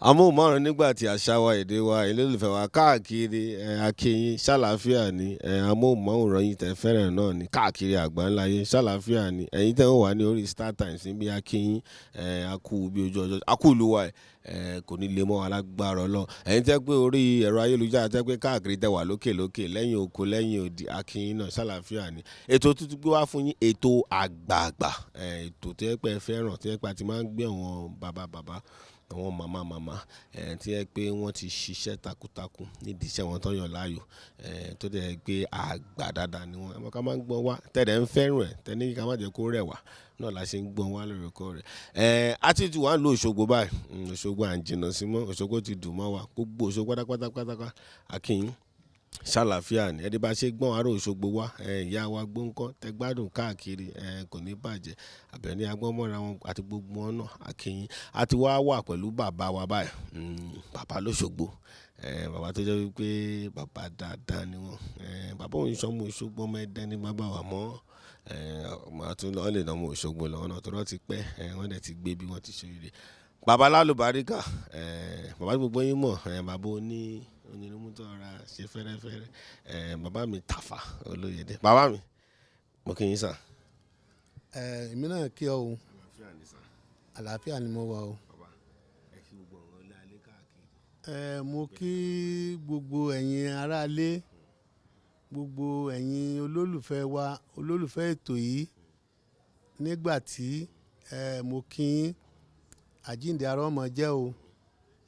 Amóhùnmáwòrán nígbà tí àṣà wa, èdè wa, ìlólùfẹ́ wa káàkiri, akínyìn, ṣàlàáfíà ni. Amóhùnmáwòrán yìí tẹ́ fẹ́ràn náà ní káàkiri àgbáńlá ayé, ṣàlàáfíà ni. Ẹ̀yin tẹ́ ń wà ní orí Star Times níbi, akínyìn, akú bí ojú ọjọ́, akú ìlú wa, kò ní lè mọ́ wa lágbára Ọlọ́run. Ẹ̀yin tẹ́ pé orí ẹ̀rọ ayélujára, tẹ́ pé káàkiri, tẹ́ wà lókè lókè, lẹ́yìn oko, lẹ́yìn odi, akínyìn náà, ṣàlàáfíà ni. Ètò tuntun gbé wá fún yín, ètò àgbààgbà, ètò tó yẹ pé ẹ fẹ́ràn, tó yẹ pé a ti máa ń gbé àwọn bàbá bàbá, àwọn màmá màmá, tí yẹ pé wọ́n ti ṣiṣẹ́ takuntakun nídìí iṣẹ́ wọn tó yàn láàyò, tó dẹ̀ pé àgbà dáadáa ni wọ́n. Ẹ mọ̀ ká máa ń gbọ́n wá, tẹ̀dẹ̀ ń fẹ́ràn ẹ̀, tẹ́ni ká má jẹ́ kó rẹ̀ wá náà la ṣe ń gbọ́n wá lóòrèkóòrè. A ti tún wà ń lo Òṣogbo báyìí. Òṣogbo à ń jìnnà sí mọ́, Òṣogbo ti dùn mọ́ wa. Gbogbo Òṣogbo pátápátá pátápátá, akínyìn, ṣàlàáfíà ni. Ẹni bá ṣe gbọ́n ará Òṣogbo wá, ìyá wa gbóǹkọ́ tẹ gbádùn káàkiri, kò ní bàjẹ́. Àbẹ̀ní agbọ́nmọ́ra wọn àti gbogbo wọn náà, akínyìn. A ti wá wà pẹ̀lú bàbá wa báyìí, bàbá lóṣogbo, bàbá tó jẹ́ wípé bàbá dáadáa ni wọ́n. Bàbá òun sọmọ Òṣogbo, ọmọ Ẹdẹ ní bàbá wa mọ́. Màá tún lọ lè nà ọmọ Òṣogbo lọ́wọ́ náà tó rọ́ ti pẹ́, wọ́n dẹ̀ ti gbé bí wọ́n ti ṣe rere. Bàbá lálùbáríkà, bàbá gbogbo yín mọ̀, bàbá oní onírúurú tó ra ṣe fẹ́rẹ́fẹ́rẹ́, bàbá mi Tàfà Olóyèdè. Bàbá mi, mo kí yín sà. Èmi náà kí ọ o. Àlàáfíà ni mo wà o. Ẹ kí gbogbo àwọn ilé alẹ́ káàkiri. Mo kí gbogbo ẹ̀yin aráalé, gbogbo ẹ̀yin olólùfẹ́ wa, olólùfẹ́ ètò yìí. Nígbà tí mo kí yín, àjíǹde ara ọmọ jẹ́ o,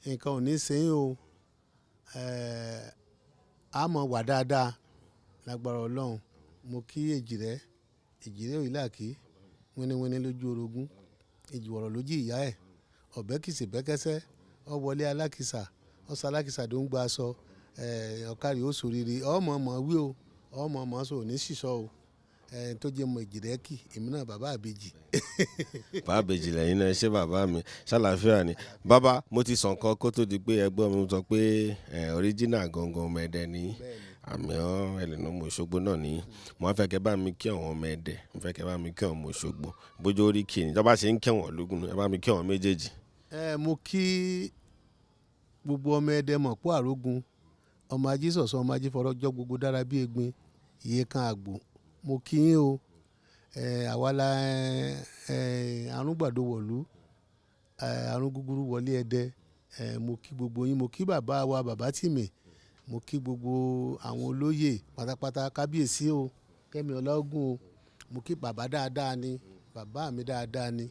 nǹkan ò ní ṣe yín o. A mọ̀ wà dáadáa lágbára Ọlọ́run. Mo kí èjìrẹ́, èjìrẹ́ òyìnláàkí, wíníwíní lójú orogún, èjìwọ̀rọ̀ lójú ìyá ẹ̀, ọ̀bẹ kìsì bẹ́kẹ́sẹ́, ọ wọlé alákìsà, ọ̀sán alákìsà tó ń gba aṣọ, ọ̀kàrí ó sòrire, ọmọ ọmọ wí o, ọmọ ọmọ sọ ò ní sísọ o. Tó jẹ́ mọ èjìrẹ́ kì, èmi náà bàbá àbèjì. Bàbá àbèjì lẹ́yìn náà. Ṣé bàbá mi, ṣàlàáfíà ni? Bàbá, mo ti sàn kan kó tó di pé ẹgbọ́n mi sọ pé original gangan ọmọ Ẹdẹ ni àmì ọ́ ẹlẹ́nu ọmọ Òṣogbo náà ní. Mo fẹ́ kẹ́ bá mi kí àwọn ọmọ Ẹdẹ, mo fẹ́ kẹ́ bá mi kí àwọn ọmọ Òṣogbo bójú orí kì í ìjọba ṣe ń kí àwọn lógún, ẹ bá mi kí àwọn méjèèjì. Mo kí gbogbo ọmọ Ẹdẹ mọ̀ pọ̀ àrógun, ọmọ ají sọ̀sọ̀, ọmọ ají fọlọ́jọ́ gbogbo dára bí egbin iye kan àgbò. Mo kí yín o. Àwa la arúgbàdo wọ̀lú, àrùn gúgúrú wọlé Ẹdẹ. Mo kí gbogbo yín, mo kí bàbá wa, bàbá Tìmì, mo kí gbogbo àwọn olóyè pátápátá, kábíyèsí o, Kẹ́mi Ọláògùn o. Mo kí bàbá dáadáa ni, bàbá mi dáadáa ni.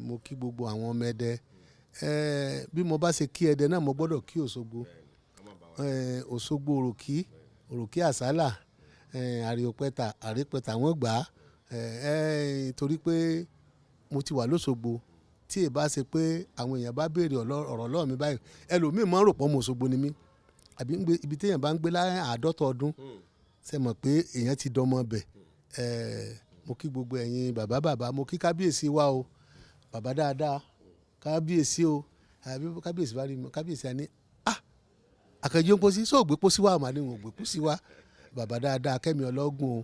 Mo kí gbogbo àwọn ọmọ Ẹdẹ. Bí mo bá ṣe kí Ẹdẹ náà, mo gbọ́dọ̀ kí Òṣogbo. Òṣogbo òròkí, òròkí àsálà, àrèpẹ̀tà, àrèpẹ̀tà wọ́n gbà á, torí pé mo ti wà lóṣogbo. Tí ì bá ṣe pé àwọn èèyàn bá béèrè ọ̀rọ̀ lọ́wọ́ mi báyìí, ẹlòmíì máa ń rò pé ọmọ Òṣogbo ni mí. Àbí ibi tí èèyàn bá ń gbé láyé 50 ọdún, ṣe mọ̀ pé èèyàn ti dọmọ bẹ̀. Mo kí gbogbo ẹ̀yin bàbá bàbá, mo kí kábíyèsí wa o, bàbá dáadáa, kábíyèsí o. Àbí kábíyèsí bá rí mi, kábíyèsí á ní, "Ah, Àkànjí ń pósí, sóò gbé pósí wá?" Màá ní wọn ò gbé pósí wá. Bàbá dáadáa, Kẹ́mi Ọlọ́gùn o,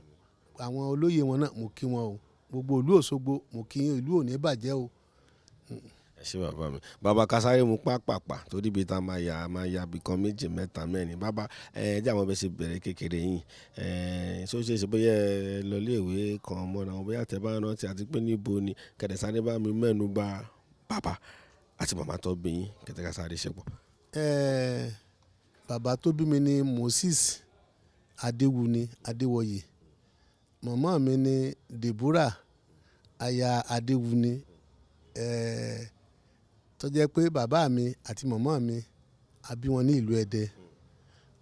àwọn olóyè wọn náà, mo kí wọn o. Gbogbo ìlú Òṣogbo, mo kí yín, ìlú ò ní bàjẹ́ o. Ẹ ṣé bàbá mi. Bàbá, Kasari, mu pápápá torí ibi tá a máa yà, a máa ya ibì kan, méjì, mẹ́ta, mẹ́rin. Bàbá, ẹ jẹ́ àwọn bẹ́ẹ̀ ṣe bẹ̀rẹ̀ kékeré yín. Ṣé ó ṣe é ṣe bóyá ẹ lọ ilé ìwé kan mọ́ra wọn, bóyá tẹ bá rántí, àti pé níbo ni kẹ̀dẹ̀ sáré bá mi mẹ́nu bà bàbá àti màmá tó bí yín, kẹ̀tẹ̀ ká sáré ṣe pọ̀. Bàbá tó bí mi ni Moses Adéwuni Adéwọyè. Màmá mi ni Deborah aya Adéwuni. Tó jẹ́ pé bàbá mi àti màmá mi, a bí wọn ní ìlú Ẹdẹ.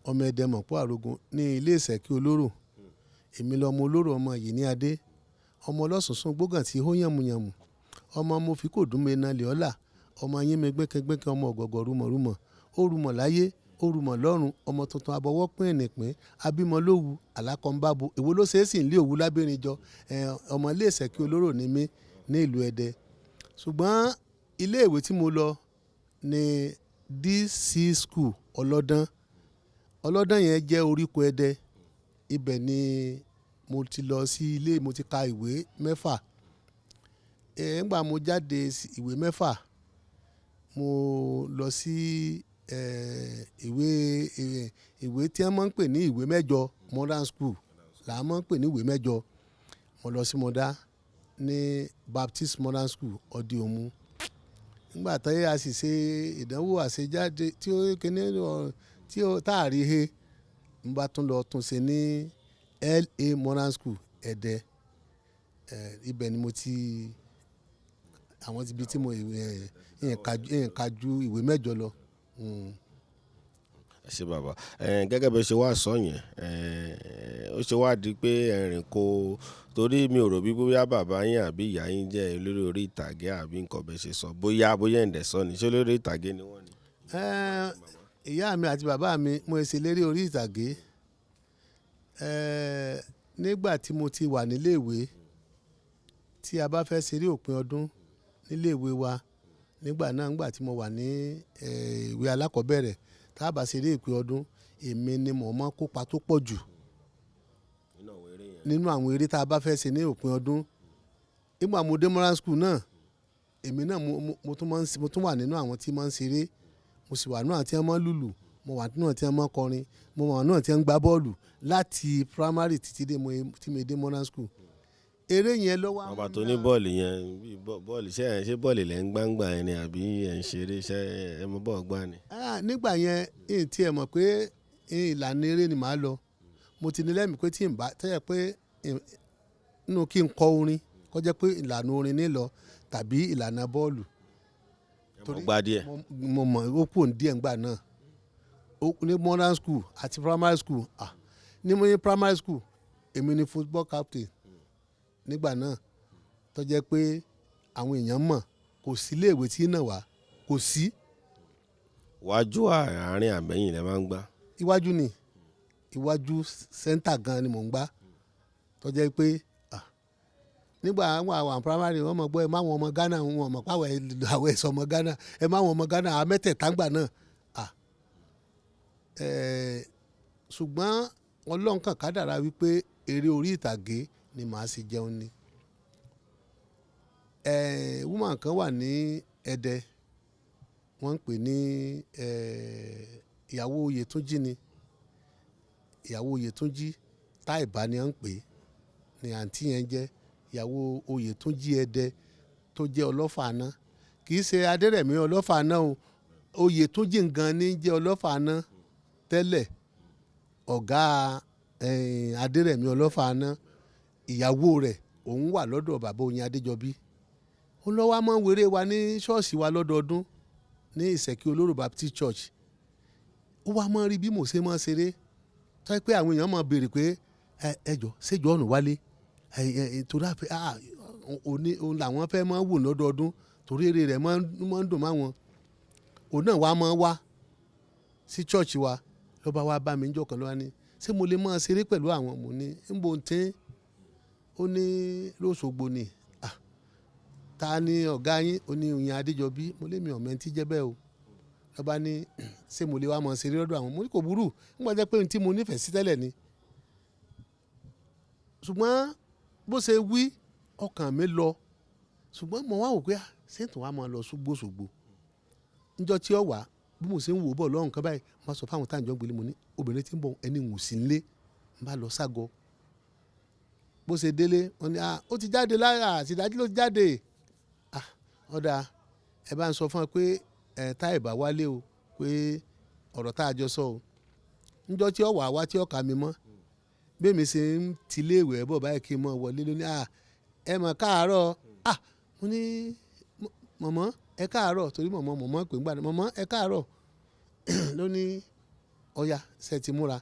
Ọmọ Ẹdẹ mọ̀pọ̀ àrògùn ní ilé ìṣẹ̀kí olóró. Èmi lọmọ olóró, ọmọ yìí ní Adé. Ọmọ ọlọ́sùnsún gbógàn tí hó yànmùyànmù. Ọmọ mo fi kò dùn mí iná lè ọ́là. Ọmọ yín mi gbẹ́kẹ́gbẹ́kẹ́, ọmọ ọ̀gọ̀gọ̀ rúmọ̀rúmọ̀. Ó rúmọ̀ láyé, ó rúmọ̀ lọ́run. Ọmọ tuntun abọwọ́ pín ẹ̀nìpín. Abímọ lówù, àlákọ̀ọ́nbábo. Èwo ló ṣe é sì ń lé òwú lábẹ́rin jọ. Ọmọ ilé ìṣẹ̀kí olóró ni mí ní ìlú Ẹdẹ. Ṣùgbọ́n ilé ìwé tí mo lọ ní DC School Ọlọ́dán. Ọlọ́dán yẹn jẹ́ oríko Ẹdẹ. Ibẹ̀ ni mo ti lọ sí ilé, mo ti ka ìwé mẹ́fà. Nígbà mo jáde ìwé mẹ́fà, Mo lọ sí ìwé ìwé tí wọ́n máa ń pè ní ìwé mẹ́jọ, modern school là á máa ń pè ní ìwé mẹ́jọ. Mo lọ sí mọdá ní Baptist Modern School, Ọdẹ Òmu. Nígbà tí a sì ṣe ìdánwò àṣejáde tí ó kíní tí ó tá a rí he, n bá tún lọ tún ṣe ní LA Modern School, Ẹdẹ. Ibẹ̀ ni mo ti àwọn ibi tí mo nǹka ju ìwé mẹ́jọ lọ. Ẹ ṣé bàbá. Gẹ́gẹ́ bí ẹ ṣe wá sọ yẹn, ó ṣe wá di pé ẹ̀rìn kò, torí mi ò rò bí bóyá bàbá yín àbí ìyá yín jẹ́ eléré orí ìtàgé àbí nǹkan bẹ́ẹ̀ ṣe sọ, bóyá bóyá ẹ̀ǹdẹ̀ sọ ni, ṣé eléré ìtàgé ni wọ́n ni? Ìyá mi àti bàbá mi, mo ṣe eléré orí ìtàgé. Nígbà tí mo ti wà nílé ìwé, tí a bá fẹ́ ṣeré òpin ọdún nílé ìwé wa nígbà náà, nígbà tí mo wà ní ìwé alákọ̀ọ́bẹ̀rẹ̀, tá a bá ṣeré òpin ọdún, èmi ni mò ń máa kópa tó pọ̀ jù nínú àwọn eré tá a bá fẹ́ ṣe ní òpin ọdún. Nígbà mo dé modern school náà, èmi náà mo tún wà nínú àwọn tí máa ń ṣeré. Mo sì wà nínú àwọn tí wọ́n máa ń lùlù, mo wà nínú àwọn tí wọ́n máa ń kọrin, mo wà nínú àwọn tí wọ́n ń gbá bọ́ọ̀lù láti primary títí dé tí mo dé modern school. Eré yẹn ló wá. Bàbá tó ní bọ́ọ̀lù yẹn, bí bọ́ọ̀lù, ṣé ẹ̀ ṣe bọ́ọ̀lù lẹ́ ń gbá yẹn ni àbí ẹ̀ ń ṣeré, ṣé ẹ mọ bọ́ọ̀ gbá ni? Nígbà yẹn, n tí ẹ mọ̀ pé ìlànà eré ni màá lọ. Mo ti ní lẹ́mìí pé tí n bá tẹ́lẹ̀ pé nínú kí n kọ orin, kó jẹ́ pé ìlànà orin ní lọ tàbí ìlànà bọ́ọ̀lù. Ẹ mọ̀ gbá díẹ̀. Mo mọ̀ ó kù díẹ̀ ńgbà náà. Ní modern school àti primary school, ní mo ní primary school, èmi ni football captain nígbà náà, tó jẹ́ pé àwọn èèyàn mọ̀, kò sí iléèwé tí ń nà wá, kò sí. Wájú, àárín, àbẹ̀yìn lẹ máa ń gbá? Iwájú ni, iwájú center gan ni mò ń gbá, tó jẹ́ pé nígbà àwọn àwọn primary, wọ́n mọ̀ gbọ́ ẹ má wọn ọmọ Ghana, wọn mọ̀ pé àwọn ẹ̀sọ́ ọmọ Ghana, ẹ má wọn ọmọ Ghana, àwọn mẹ́tẹ̀ẹ̀ta ńgbà náà. Ṣùgbọ́n Ọlọ́run kàn kádàrá wípé eré orí ìtàgé ni màá ṣe jẹun ni. Woman kan wà ní Ẹdẹ, wọ́n ń pè ní ìyàwó Oyètúnjí ni. Ìyàwó Oyètúnjí Táìbá ni wọ́n ń pè, ní àǹtí yẹn jẹ́ ìyàwó Oyètúnjí Ẹdẹ tó jẹ́ Ọlọ́fààná. Kì í ṣe Adérẹ̀mí Ọlọ́fààná o, Oyètúnjí gan ni jẹ́ Ọlọ́fààná tẹ́lẹ̀. Ọ̀gá Adérẹ̀mí Ọlọ́fààná, ìyàwó rẹ̀ òun wà lọ́dọ̀ bàbá Oyin Adéjọbí. Ó lọ́ wá mọ́ wéré wa ní ṣọ́ọ̀ṣì wa lọ́dọọdún ní Ìṣẹ̀kí Olóró Baptist Church. Ó wá mọ́ rí bí mo ṣe mọ́ ṣeré, tó yẹ pé àwọn èèyàn máa béèrè pé ẹ jọ ṣé John wálé, torí àfẹ́ òní òun làwọn fẹ́ máa wò lọ́dọọdún, torí eré rẹ̀ máa ń dùn máwọn. Òun náà wá máa wá sí church wa, ló bá wá bá mi níjọ́ kan, ló wá ní ṣé mo lè máa ṣeré pẹ̀lú àwọn. Mo ní ń bo tí ó ní lóṣogbo ni. Ta ni ọ̀gá yín? Ó ní Oyin Adéjọbí. Mo lé mi ọ̀mẹ́ tí jẹ́ bẹ́ẹ̀ o. Ló bá ní ṣé mo lè wá máa ṣeré lọ́dọ̀ àwọn. Mo ní kò burú, nígbà jẹ́ pé ohun tí mo nífẹ̀ẹ́ sí tẹ́lẹ̀ ni. Ṣùgbọ́n bó ṣe wí ọkàn mi lọ. Ṣùgbọ́n mo wá wò pé ṣé tó wá máa lọ ṣùgbọ́ṣùgbọ́ níjọ́ tí ó wà, bí mo ṣe ń wò ó bọ̀ lọ́rùn kan báyìí, mo sọ fáwọn táǹjọ́ gbélé, mo ní obìnrin tí ń bọ̀ ẹni wò sí nílé, n bá lọ ságọ. Bó ṣe délé, wọ́n ní ó ti jáde lára àtìdájú ló ti jáde. Ọ̀dà ẹ bá ń sọ fún ẹ pé ẹ tá ìbá wálé o, pé ọ̀rọ̀ tá a jọ sọ o. Níjọ́ tí ó wà wá tí ó kà mí mọ́, bí èmi ṣe ń tilé ìwé bọ̀ báyìí kí n mọ̀ wọlé lónìí, ẹ mọ̀ káàárọ̀. Mo ní mọ̀mọ́ ẹ káàárọ̀, torí mọ̀mọ́ mọ̀mọ́ pè ń gbà ní mọ̀mọ́ ẹ káàárọ̀. Ló ní ọya ṣe ti múra,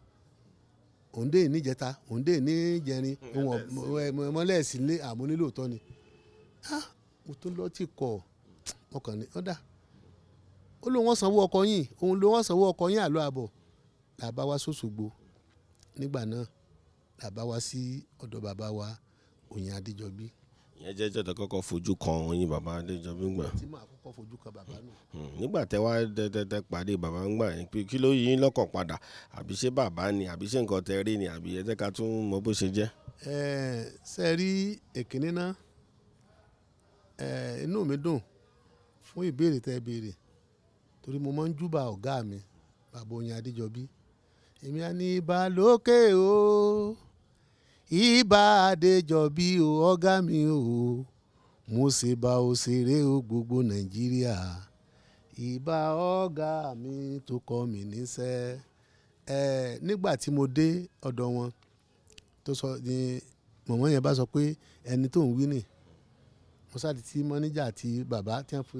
òun dé níjẹta, òun dé níjẹrin, òun ọmọlẹ́sì lé àmọ́ nílò tọ́ ni. Mo tún lọ ti kọ̀ ọkàn ní ọ̀dà. Ó lóun wọ́n sanwó ọkọ yín, òun ló wọ́n sanwó ọkọ yín àlọ́ àbọ̀. Làbá wá sóṣogbo nígbà náà, làbá wá sí ọ̀dọ̀ bàbá wa Oyin Adéjọbí. Ìyẹn jẹ́ jọ́dọ̀ kọ́kọ́ fojú kan Oyin bàbá Adéjọbí ńgbà. Tí màá kọ́kọ́ fojú kan bàbá nù. Nígbà tẹ wá tẹ pàdé bàbá ńgbà yẹn, pé kí ló yí yín lọ́kàn padà, àbí ṣé bàbá ni, àbí ṣé nǹkan tẹ rí ni, àbí ẹ jẹ́ ká tún mọ bó ṣe jẹ́. Ṣe rí èkínní náà, inú mi dùn fún ìbéèrè tẹ béèrè. Torí mo máa ń júbà ọ̀gá mi, bàbá Oyin Adéjọbí. Èmi á ní ibà lókè o, ibà Adéjọbí o, ọ̀gá mi o, mo ṣe bá òṣèré o gbogbo Nàìjíríà. Ibà ọ̀gá mi tó kọ́ mi níṣẹ́. Nígbà tí mo dé ọ̀dọ̀ wọn, tó sọ ní mọ̀mọ́ yẹn bá sọ pé ẹni tó ń wí nì. Mo sáré tí mọ́níjà àti bàbá tí wọ́n fi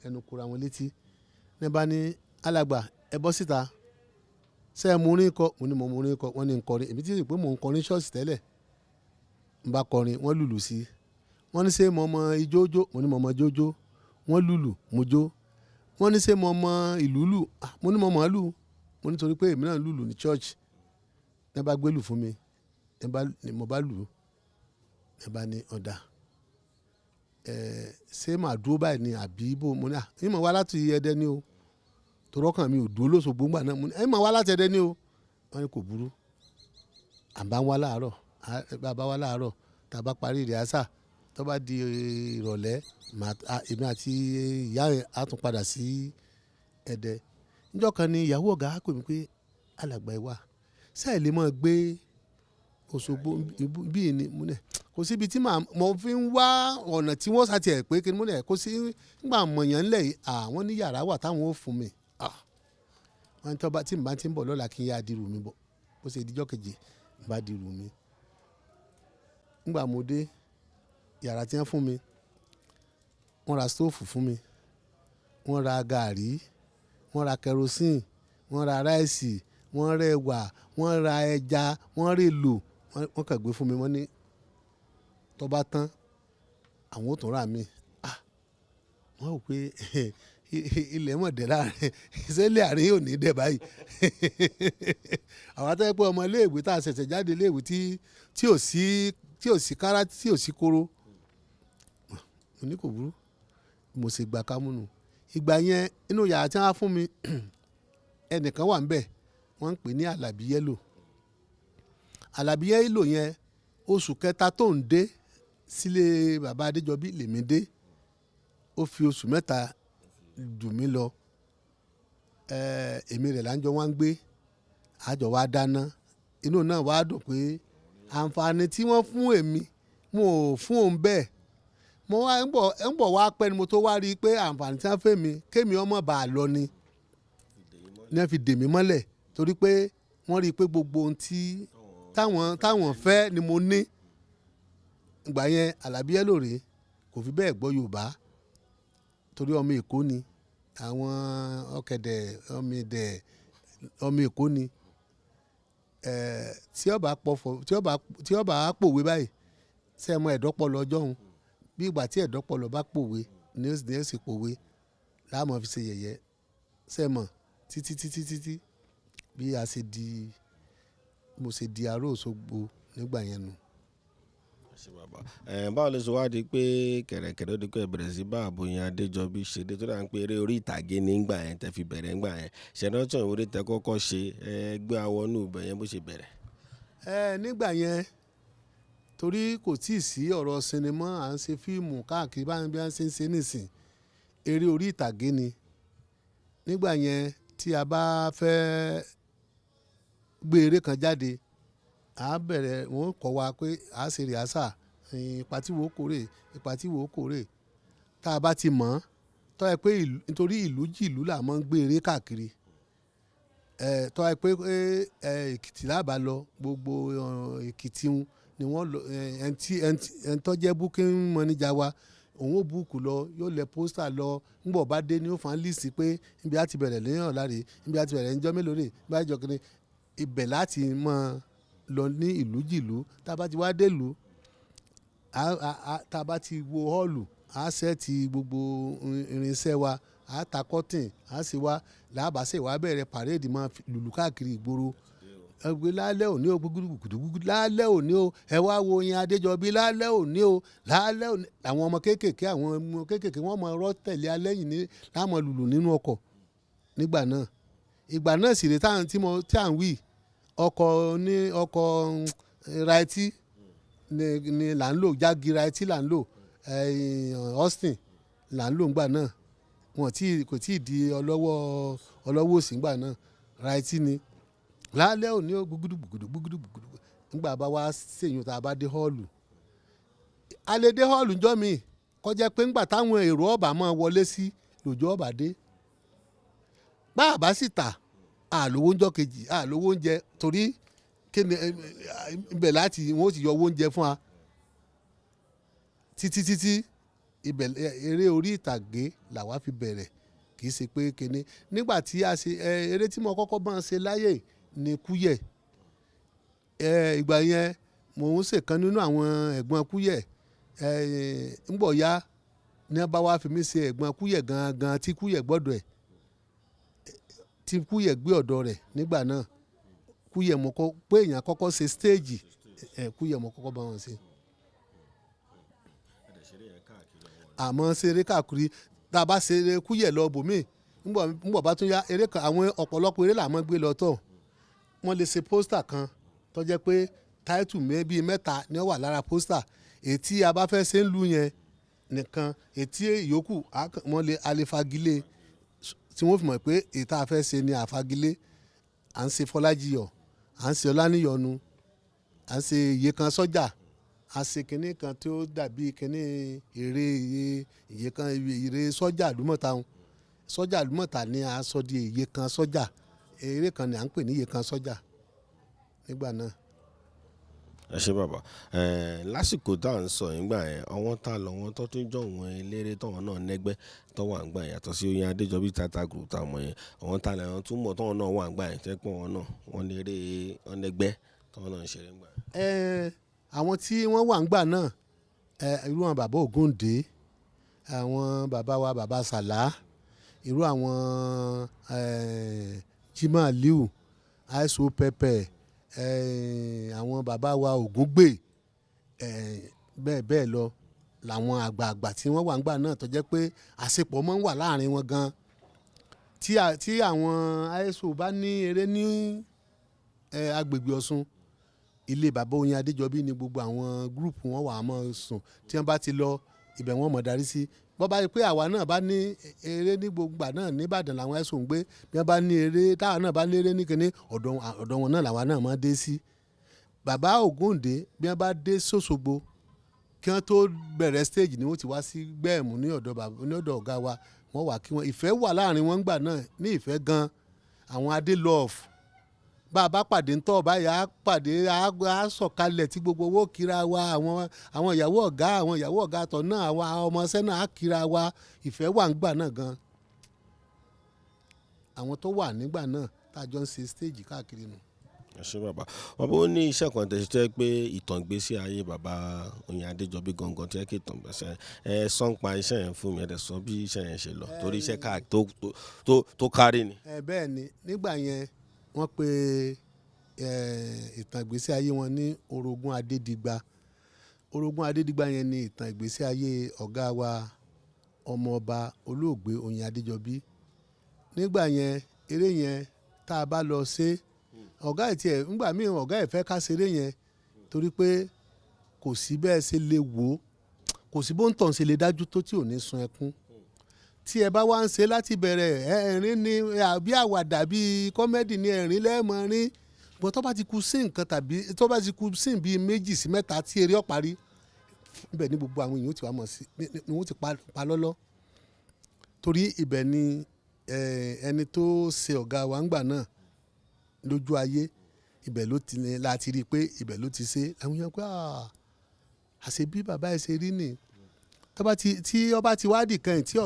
ẹnu kora wọn létí. Ní bá ní alàgbà ẹ bọ́ síta. Ṣé ẹ mú orin kọ? Mo ní mo mú orin kọ. Wọ́n ní ń kọrin. Èmi tí ì pé mò ń kọrin ṣọ́ọ̀ṣì tẹ́lẹ̀. N bá kọrin, wọ́n lùlù sí i. Wọ́n ní ṣé mo mọ ijó jó? Mo ní mo mọ ijó jó. Wọ́n lùlù, mo jó. Wọ́n ní ṣé mo mọ ìlú lù? Mo ní mo mọ̀ ọ́ lù. Mo ní torí pé èmi náà lùlù ní church. Ní bá gbé lù fún mi, ní mo bá lù ú. Ní bá ní ọ̀dà. Ṣé màá dúró báyìí ni àbí bó? Mo ní à, ìmọ̀ wá láti Ẹdẹ ni o. Torí ọkàn mi ò dúró lóṣogbo ńgbà náà. Mo ní ìmọ̀ wá láti Ẹdẹ ni o. Wọ́n ní kò burú. À bá ń wá láàárọ̀, bá bá wá láàárọ̀, tá a bá parí rìhásà, tó bá di ìrọ̀lẹ́, èmi àti ìyá yẹn á tún padà sí Ẹdẹ. Níjọ́ kan ni ìyàwó ọ̀gá pè mí pé alàgbà ẹ wá, ṣé ẹ lè máa gbé Òṣogbo bí ni? Mo ní kò síbi tí màá, mo fi ń wá ọ̀nà tí wọ́n ṣàtì ẹ̀ pé kí ni mo ní kò sí nígbà mọ̀yàn ńlẹ̀ yìí, àwọn ní yàrá wà táwọn ó fún mi. Wọ́n ní tí n bá ti ń bọ̀ lọ́la kí n yá dirù mi bọ̀. Bó ṣe di ọjọ́ kejì, n bá dirù mi. Nígbà mo dé yàrá tí wọ́n fún mi, wọ́n ra stóòfù fún mi, wọ́n ra gàárì, wọ́n ra kerosene, wọ́n ra ráìsì, wọ́n ra ẹ̀wà, wọ́n ra ẹja, wọ́n rè lò, wọ́n kàn gbé fún mi. Wọ́n ní tó bá tán, àwọn ò tún rà mí. Wọ́n rò pé ilẹ̀ mọ̀ dẹ̀ láàrin, ìṣẹ̀lẹ̀ àárín ò ní dẹ̀ báyìí. Àwọn tó jẹ́ pé ọmọ ilé ìwé tá a ṣẹ̀ṣẹ̀ jáde ilé ìwé tí ò sí, tí ò sí kárá, tí ò sí kóró. Mo ní kò burú. Mo sì gba kámúnù. Ìgbà yẹn inú yàrá tí wọ́n fún mi, ẹnìkan wà níbẹ̀, wọ́n ń pè ní Àlàbí Yẹ́lò. Àlàbí Yẹ́lò yẹn oṣù kẹta tó ń dé sílé bàbá Adéjọbí lèmi dé. Ó fi oṣù mẹ́ta jù mí lọ. Èmi rẹ̀ là ń jọ wá ń gbé. A jọ wá dáná. Inú náà wá dùn pé àǹfààní tí wọ́n fún èmi, mo ò fún òun bẹ́ẹ̀. Mo wá ń bọ̀ wá pẹ́ ni mo tó wá rí i pé àǹfààní tí wọ́n fẹ́ mi, kémi ọmọ bá a lọ ni. Ní wọ́n fi dè mí mọ́lẹ̀ torí pé wọ́n rí i pé gbogbo ohun tí táwọn fẹ́ ni mo ní. Ìgbà yẹn Àlàbí Yẹ́lò rèé, kò fi bẹ́ẹ̀ gbọ́ Yorùbá torí ọmọ Èkó ni. Àwọn ọ̀kẹ́dẹ̀, ọmọ ẹ̀dẹ̀, ọmọ Èkó ni. Tí ó bá pọ̀fọ̀, tí ó bá pòwe báyìí, ṣé ẹ mọ ẹ̀dọ́pọ̀lọ́ ọjọ́ òun? Bí ìgbà tí ẹ̀dọ́pọ̀lọ́ bá pòwe ni ó sì pòwe, láàmú fi ṣe yẹ̀yẹ́. Ṣé ẹ mọ̀? Títí, títí, títí bí a ṣe di, mo ṣe di ará Òṣogbo nígbà yẹn nu. Báwo ló ṣe wá di pé kẹ̀rẹ̀kẹ̀rẹ̀ ó di pé ẹ bẹ̀rẹ̀ sí bá Oyin Adéjọbí ṣe dé tó dà ń pé eré orí ìtàgé nígbà yẹn tẹ fi bẹ̀rẹ̀ nígbà yẹn. Ṣé rántí àwọn eré tẹ kọ́kọ́ ṣe, ẹ gbé awọnú ibẹ̀ yẹn bó ṣe bẹ̀rẹ̀? Nígbà yẹn torí kò tíì sí ọ̀rọ̀ sinimá, à ń ṣe fíìmù káàkiri bá ń bí a ṣe ń ṣe nísìn. Eré orí ìtàgé ni. Nígbà yẹn tí a bá fẹ́ gbé eré kan jáde, a bẹ̀rẹ̀, wọ́n kọ́ wa pé a ṣe rìhásà, ipa tí wo kórè, ipa tí wo kórè. Tá a bá ti mọ̀, tó jẹ́ pé nítorí ìlú jìlú là máa ń gbé eré káàkiri. Tó jẹ́ pé, Èkìtì là bá lọ, gbogbo Èkìtì un ni wọ́n lọ, ẹni tó jẹ́ booking manager wa, òun ó búùkù lọ, yóò lẹ pósítà lọ. Nígbà ó bá dé ni ó fún líìsì pé níbi a ti bẹ̀rẹ̀ ní ọ̀la rè, níbi a ti bẹ̀rẹ̀ ní ọjọ́ mélòó rè, níbi a ti jọ kíni. Ibẹ̀ láti mọ̀ lọ ní ìlú jìlú. Tá a bá ti wá dé ìlú, tá a bá ti wo họ́ọ̀lù, a ṣẹ́ẹ̀tì gbogbo irinṣẹ́ wa, a ta kọ́tìn, a sì wá, làbá sì wá bẹ̀rẹ̀ pàréèdì máa lùlù káàkiri ìgboro. Ẹ gbé lálẹ́ òní o, gbúgbúrú lálẹ́ òní o, ẹ wá wo Oyin Adéjọbí lálẹ́ òní o, lálẹ́ òní. Àwọn ọmọ kéékèèké, àwọn ọmọ kéékèèké wọ́n mọ ọ̀rọ̀ tẹ̀lé alẹ́ yìí ní láàmú lùlù nínú ọkọ̀ nígbà náà. Ìgbà náà sì rè tá à ń, tí mo, tí à ń wí, ọkọ̀ ní ọkọ̀ raití ni là ń lò, jági raití là ń lò, Austin là ń lò nígbà náà. Wọn tí kò tí ì di ọlọ́wọ́ ọlọ́wọ́ òsì ńgbà náà, righty ni. Lálẹ́ òní ó gbúgúdú gbúgúdú gbúgúdú gbúgúdú. Ńgbà bá wá sèyún, tá a bá dé hall, a lè dé hall ńjọ́ mi kọjá pé ńgbà táwọn èrò ọ̀bà máa wọlé sí lòjọ́ ọ̀bà dé. Bá a bá sì tà, àlówó ńjọ́ kejì, àlówó oúnjẹ, torí kí ni ibẹ̀ láti wọ́n ó ti yọ owó oúnjẹ fún wa títí títí. Ibẹ̀ eré orí ìtàgé làwa fi bẹ̀rẹ̀. Kì í ṣe pé kinní nígbà tí a ṣe eré tí mo kọ́kọ́ bá ń ṣe láyè ní Kúyẹ̀. Ìgbà yẹn mò ń ṣèkan nínú àwọn ẹ̀gbọ́n Kúyẹ̀. Ńgbọ̀ ya ní wọ́n bá wá fi mí ṣe ẹ̀gbọ́n Kúyẹ̀ gangan tí Kúyẹ̀ gbọ́dọ̀ ẹ̀, tí Kúyẹ̀ gbé ọ̀dọ̀ rẹ̀ nígbà náà. Kúyẹ̀ mo kọ́ pé èèyàn kọ́kọ́ ṣe stage ẹ̀, Kúyẹ̀ mo kọ́kọ́ bá wọn ṣe. Àmọ́ ṣeré káàkiri. Tá a bá ṣeré Kúyẹ̀ lọ bòmíì, ńgbọ̀ bá tún yá, eré kan, àwọn ọ̀pọ̀lọpọ̀ eré là máa gbé lọ tọ̀. Wọ́n lè ṣe poster kan tó jẹ́ pé title bíi mẹ́ta ni ó wà lára poster. Èyí tí a bá fẹ́ ṣe ń lu yẹn nìkan, èyí tí ìyókù wọ́n lè alefagilé tí wọ́n fi mọ̀ pé èyí tá a fẹ́ ṣe ni àfagilé. À ń ṣe Fọlájiyọ̀, à ń ṣe Ọláníyọnu, à ń ṣe iye kan sọ́jà, a ṣe kinní kan tí ó dàbí kinní eré iye kan, eré sọ́jà àlùmọ̀ta wọn. Sọ́jà àlùmọ̀ta ni a sọ di iye kan sọ́jà. Eré kan ni à ń pè ní iye kan sọ́jà nígbà náà. Ẹ ṣé bàbá. Lásìkò tá à ń sọ yìí, gbà yẹn, àwọn tá lọ wọn tó tún jọ wọn eléré tọ́wọn náà nẹ́gbẹ́ tó wà ń gbà yẹn, yàtọ̀ sí Oyin Adéjọbí Theatre Group tá a mọ̀ yẹn, àwọn tá lọ tún mọ̀ tọ́wọn náà wà ń gbà yẹn, tẹ́ pọ̀ wọn náà wọ́n léré, wọ́n nẹ́gbẹ́ tọ́wọn náà ń ṣeré ń gbà yẹn? Àwọn tí wọ́n wà ń gbà náà, irú àwọn bàbá Ògúndé, àwọn bàbá wa bàbá Sàlá, irú àwọn Jimoh Aliu, Aiso Pẹpẹ, àwọn bàbá wa Ògúngbè, bẹ́ẹ̀ bẹ́ẹ̀ lọ, làwọn àgbààgbà tí wọ́n wà ń gbà náà tó jẹ́ pé àṣepọ̀ máa ń wà láàrin wọn gan. Tí àwọn ISO bá ní eré ní agbègbè Ọ̀ṣun, ilé bàbá Oyin Adéjọbí ni gbogbo àwọn group wọn wà á máa sùn. Tí wọ́n bá ti lọ ibẹ̀, wọ́n mọ̀ darí sí. Bọ́ bá yẹ pé àwa náà bá ní eré ní gbogbo ìgbà náà, nìbàdàn làwọn ISO ń gbé. Bí wọ́n bá ní eré, táwa náà bá ní eré ní kinní, ọ̀dọ̀ wọn náà làwa náà máa dé sí. Bàbá Ògúndé, bí wọ́n bá dé sòṣogbo, kí wọ́n tó bẹ̀rẹ̀ stage ni wọ́n ti wá sí gbẹ̀mú ní ọ̀dọ̀ bàbá, ní ọ̀dọ̀ ọ̀gá wa. Wọ́n wà kí wọ́n. Ìfẹ́ wà láàrin wọn gbà náà, ní ìfẹ́ gan. Àwọn Adé Love, bá a bá pàdé ńtọ́ báyìí, á pàdé, á sọ̀kalẹ̀ tí gbogbo owó kíra wa. Àwọn ìyàwó ọ̀gá, àwọn ìyàwó ọ̀gá àtọ̀ náà, àwọn ọmọọṣẹ́ náà á kíra wa. Ìfẹ́ wà ńgbà náà gan. Àwọn tó wà nígbà náà tá a jọ ń ṣe stage káàkiri nù. Ẹ ṣé bàbá. Bàbá, ó ní iṣẹ́ kan tẹ̀sí tó yẹ pé ìtàn ìgbésí ayé bàbá Oyin Adéjọbí gangan tó yẹ kí ìtàn gbèsè ẹ sọ ń pa iṣẹ́ yẹn fún mi. Ẹ dẹ̀ sọ bí iṣẹ́ yẹn ṣe lọ, torí iṣẹ́ ká tó kárí ni. Ẹ bẹ́ẹ̀ ni, nígbà yẹn wọ́n pe ìtàn ìgbésí ayé wọn ní Orogún Adédigba. Orogún Adédigba yẹn ni ìtàn ìgbésí ayé ọ̀gá wa, ọmọọba olóògbé Oyin Adéjọbí. Nígbà yẹn, eré yẹn tá a bá lọ ṣe, ọ̀gá ẹ̀ tiẹ̀ ńgbà míì, ọ̀gá ẹ̀ fẹ́ ká ṣeré yẹn torí pé kò sí bẹ́ẹ̀ ṣe lè wò ó, kò sí bó ń tàn ṣe lè dájú tó tí ò ní sun ẹkún. Tí ẹ bá wá ń ṣe láti bẹ̀rẹ̀, ẹ̀rín ni, àbí àwàdà bí comedy ni, ẹ̀rín lẹ́ẹ̀mọ́ rín. Bọ́ tó bá ti ku sí nǹkan tàbí tó bá ti ku sí bíi méjì sí mẹ́ta tí eré ó parí, ibẹ̀ ni gbogbo àwọn èèyàn ó ti wá mọ̀ sí ni wọ́n ti pa lọ́lọ́, torí ibẹ̀ ni ẹni tó ṣe ọ̀gá wa ńgbà náà lójú ayé, ibẹ̀ ló ti láti rí i pé ibẹ̀ ló ti ṣe. Àwọn èèyàn pé àṣẹ bí bàbá ẹ ṣe rí ni. Tó bá ti tí ọba ti wá dì kan tí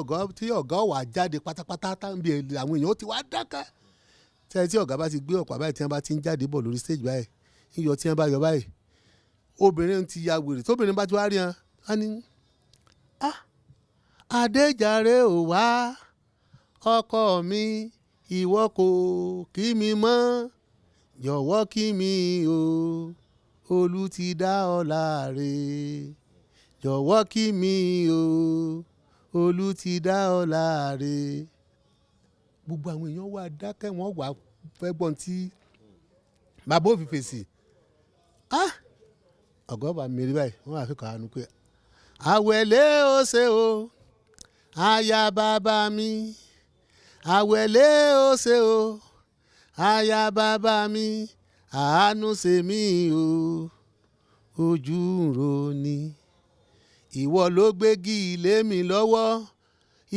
ọ̀gá wà jáde pátápátá, tábí àwọn èèyàn ó ti wá dákẹ́. Tí ọ̀gá bá ti gbé ọ̀pá báyìí, tí wọ́n bá ti ń jáde bọ̀ lórí stage báyìí, iyọ̀ tí wọ́n bá yọ báyìí, obìnrin ti ya wèrè. Tóbìnrin bá ti wá rí wọn, á ní, "Ah, Adéjàre ò wá, ọkọ mi, ìwọ kò kí mi mọ́, jọ̀wọ́ kí mi o, Olú ti dá ọ láre, jọ̀wọ́ kí mi o, Olú ti dá ọ láre." Gbogbo àwọn èèyàn wà dákẹ́, wọ́n wà fẹ́ gbọ́n tí bàbá ò fi fèsì. Ah, ọ̀gá ọba mi rí báyìí, wọ́n wà fi kàn án pé àwẹ̀lé ó ṣe o. Aya bàbá mi àwẹ̀lé ó ṣe o, aya bàbá mi àánú ṣe mí o, ojú ń ro ni. Ìwọ ló gbégi ilé mi lọ́wọ́,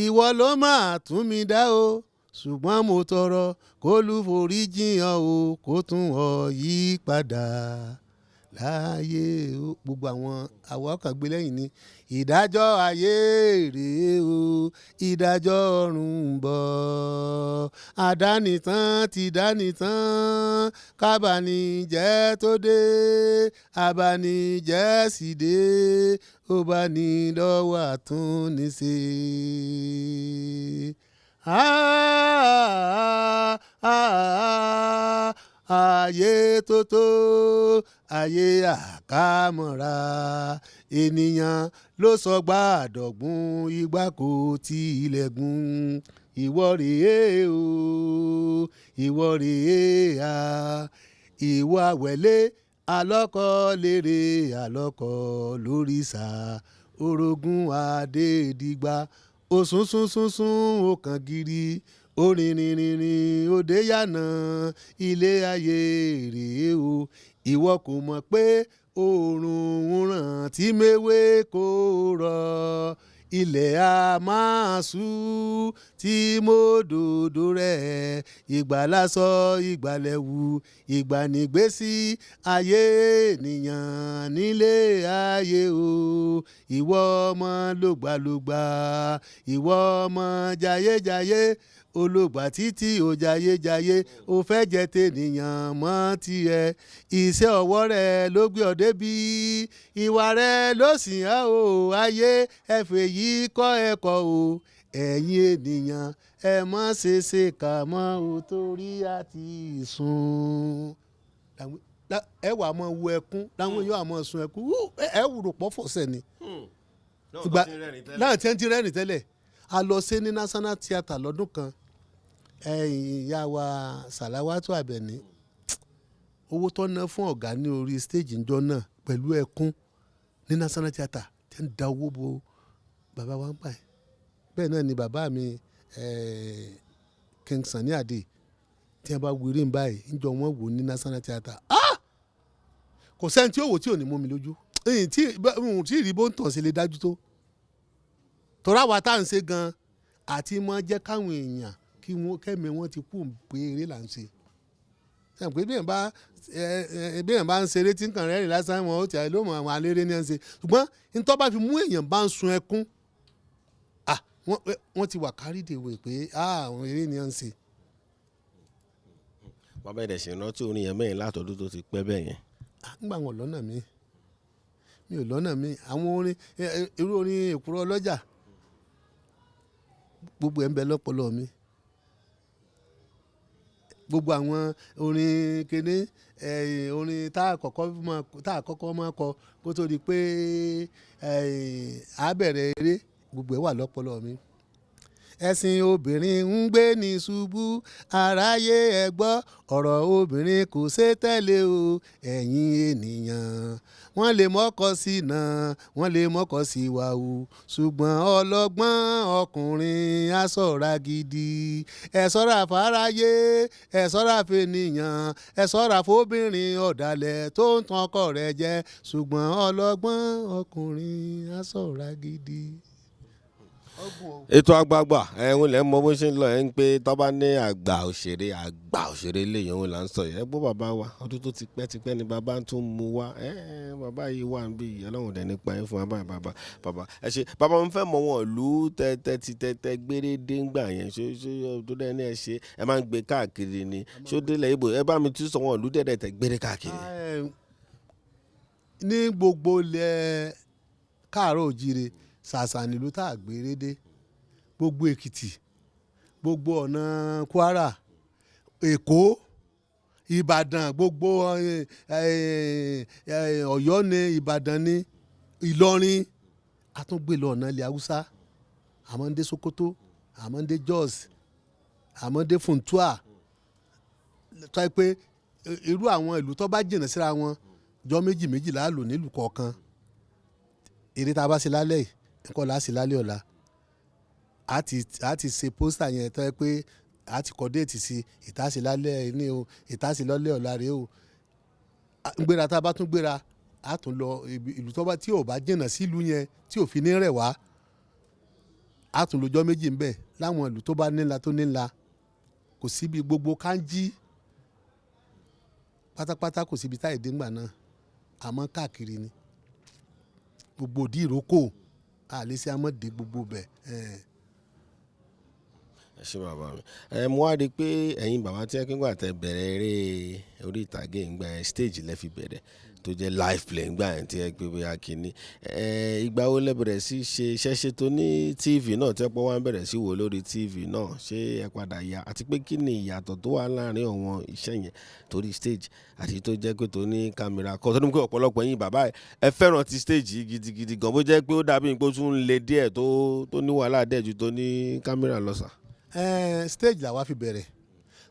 ìwọ ló máa tún mi dá o, ṣùgbọ́n mo tọrọ k'Olúforí jiyàn o, kó tún ọ yí padà láàyè o. Gbogbo àwọn àwọn ọkàn gbé lẹ́yìn ni ìdájọ́ ayé rèé o, ìdájọ́ ọ̀run ń bọ̀, àdánìtàn ti dánìtàn, kábàánijẹ́ tó dé, àbánijẹ́ sì dé, ó bá ní lọ́wọ́ àtúnṣe. Ayé tó tó, ayé àkámọ́ra, ènìyàn ló sọ gbàdọ̀gún ìgbà kò tí ilẹ̀gùn. Ìwọ rèé o, ìwọ rèé a, ìwọ àwẹ̀lé alọ́kọ̀ lérè alọ́kọ̀ lórìṣà, orogún adédìgbà, òsùn sún sún sún ó kàn gírí, orinrinrinrin òde yànà, ilé ayé rèé o. Ìwọ kò mọ̀ pé oòrùn ń ràn tí méwé kò rọ̀, ilẹ̀ a máa ṣú tí mòdòdó rẹ̀, ìgbà lásọ ìgbàlẹ̀wù, ìgbà nígbésí ayé ènìyàn nílé ayé o. Ìwọ ọmọ lògbàlògbà, ìwọ ọmọ jayéjayé, olùgbà títí ò jayéjayé, ó fẹ́ jẹ tènìyàn mọ́ tiẹ̀, iṣẹ́ ọwọ́ rẹ ló gbé ọ débi, ìwà rẹ ló sìn ọ́ o, ayé ẹ fèyí kọ́ ẹ̀kọ́ o, ẹ̀yin ènìyàn ẹ má ṣe ṣe kà mọ́ o, torí a ti sùn. Ẹ wà máa wo ẹkún láwọn yóò máa sun ẹkún, ẹ wùrò pọ̀ fọ̀sẹ̀ ni. Náà tí wọ́n ti rẹ́rìn tẹ́lẹ̀, a lọ sí ní National Theatre lọ́dún kan, ìyá wa Sàláwátù Àbẹ̀ní, owó tó ná fún ọ̀gá ní orí stage ńjọ́ náà pẹ̀lú ẹkún ní National Theatre tí ń da owó bo bàbá wa ń pa ẹ̀. Bẹ́ẹ̀ náà ni bàbá mi King Sunny Adé, tí wọ́n bá wírí ń báyìí ńjọ́ wọ́n wò ní National Theatre, kò sẹ́ni tí ó wò tí ò ní mú mi lójú, tí ì rí bó ń tàn sí lè dájú tó. Tọ́ra wa tá à ń ṣe gan àti mọ́ jẹ́ káwọn èèyàn kí wọ́n kẹ́mi wọ́n ti kú pé eré là ń ṣe. Sẹ́yìn pé bí èèyàn bá ń ṣeré tí nǹkan rẹ́rìn lásán wọn ó ti àìló mọ̀ àwọn aléré ní ẹ̀ ń ṣe. Ṣùgbọ́n ntọ́ bá fi mú èèyàn bá ń sun ẹkún, wọ́n ti wà carried away pé àwọn eré ní ẹ̀ ń ṣe. Bàbá ẹ̀dẹ̀ ṣe rántí orin yẹn mẹ́rin látọ̀dún tó ti pẹ́ bẹ́ẹ̀ yẹn. Ńgbà wọn lọ́nà mi, mi ò lọ́nà mi, àwọn orin irú orin Èkúrọ́ Ọlọ́jà gbogbo ẹ̀ ń bẹ lọ́pọlọ mi, gbogbo àwọn orin kéde, orin tá a kọ́kọ́ máa kọ kó tó di pé a bẹ̀rẹ̀ eré, gbogbo ẹ̀ wà lọ́pọlọ mi. Ẹ̀sìn obìnrin ń gbé ní ṣubú, aráyé ẹ gbọ́, ọ̀rọ̀ obìnrin kò ṣe tẹ̀lé o, ẹ̀yin ènìyàn. Wọ́n lè mọ́kọ sí náà, wọ́n lè mọ́kọ sí wa o, ṣùgbọ́n ọlọ́gbọ́n ọkùnrin á ṣọ́ra gidi. Ẹ ṣọ́ra fáráyé, ẹ ṣọ́ra fènìyàn, ẹ ṣọ́ra fóbìnrin ọ̀dàlẹ̀ tó ń tan ọkọ rẹ̀ jẹ, ṣùgbọ́n ọlọ́gbọ́n ọkùnrin á ṣọ́ra gidi. Ètò àgbààgbà ẹ̀hún lẹ́ mọ bó ṣe ń lọ, ẹ̀ ń pé tó bá ní àgbà òṣèré, àgbà òṣèré lèyàn òun là ń sọ yẹn. Ẹ gbọ́ bàbá wa, ọdún tó ti pẹ́ ti pẹ́ ni bàbá ń tún mú wá. Bàbá yìí wà ń bí Ọlọ́run dẹ̀ nípa yín fún wa báyìí. Bàbá, bàbá ẹ ṣe bàbá, mo fẹ́ mọ wọn ìlú tẹ́tẹ́ ti tẹ́tẹ́ gbére dé ńgbà yẹn, ṣé ṣé tó dẹ́ ní ẹ ṣe ẹ máa ń gbé káàkiri ni, ṣó délẹ̀ ibo ẹ bá mi tún sọ wọn ìlú tẹ́tẹ́ tẹ́ gbére káàkiri. Ní gbogbo ilẹ̀ káàárọ̀ òjíire, ṣàṣà nílùú tá a gbére dé, gbogbo Èkìtì, gbogbo ọ̀nà Kwara, Èkó, Ìbàdàn, gbogbo Ọ̀yọ́ ni, Ìbàdàn ni, Ìlọrin, a tún gbé lọ ọ̀nà ilẹ̀ Haúsá, a máa ń dé Sokoto, a máa ń dé Jos, a máa ń dé Funtua. Tó yẹ pé irú àwọn ìlú tó bá jìnnà síra wọn, jọ méjì méjì la lò nílùú kọ̀ọ̀kan. Eré tá a bá ṣe lálẹ́ yìí nǹkan là á ṣe lálẹ́ ọ̀la. A ti ṣe poster yẹn tó yẹ pé a ti kọ date sí, ìtàsí lálẹ́ ní o, ìtàsí lọ́lẹ́ ọ̀la rèé o. Gbéra, tá a bá tún gbéra, a tún lọ ìlú tó bá tí ò bá jìnnà sílùú yẹn, tí ò fi ní rẹ̀ wá, a tún lọ́jọ́ 2 ńbẹ̀ láwọn ìlú tó bá nílá tó nílá. Kò síbi gbogbo Kánjí pátápátá, kò síbi táyì dé ńgbà náà, àmọ́ káàkiri ni gbogbo òdì ìrókò àlẹ́ sí amọ̀dé gbogbo bẹ̀. Ẹ ṣé, bàbá mi. Ẹ mo wá rí i pé ẹ̀yin bàbá tí ẹ kí n gbà tẹ bẹ̀rẹ̀ eré orí ìtàgé ńgbà yẹn, stage lẹ fi bẹ̀rẹ̀, tó jẹ́ live play ńgbà yẹn tí ẹ gbé bóyá kínní. Ẹ ìgbà wo lẹ bẹ̀rẹ̀ sí ṣe iṣẹ́ ṣe tó ní TV náà, tí ẹ pọ́ wá ń bẹ̀rẹ̀ sí wò lórí TV náà? Ṣé ẹ padà ya, àti pé kí ni ìyàtọ̀ tó wà láàrin àwọn iṣẹ́ yẹn torí stage àti tó jẹ́ pé tó ní camera kọ́, tó ní pé ọ̀pọ̀lọpọ̀ ẹ̀yin bàbá ẹ fẹ́ràn ti stage yìí gidigidi gan, bó jẹ́ pé ó dàbí pé ó tún le díẹ̀, tó ní wàhálà díẹ̀ ju tó ní camera lọ sà? Stage làwa fi bẹ̀rẹ̀,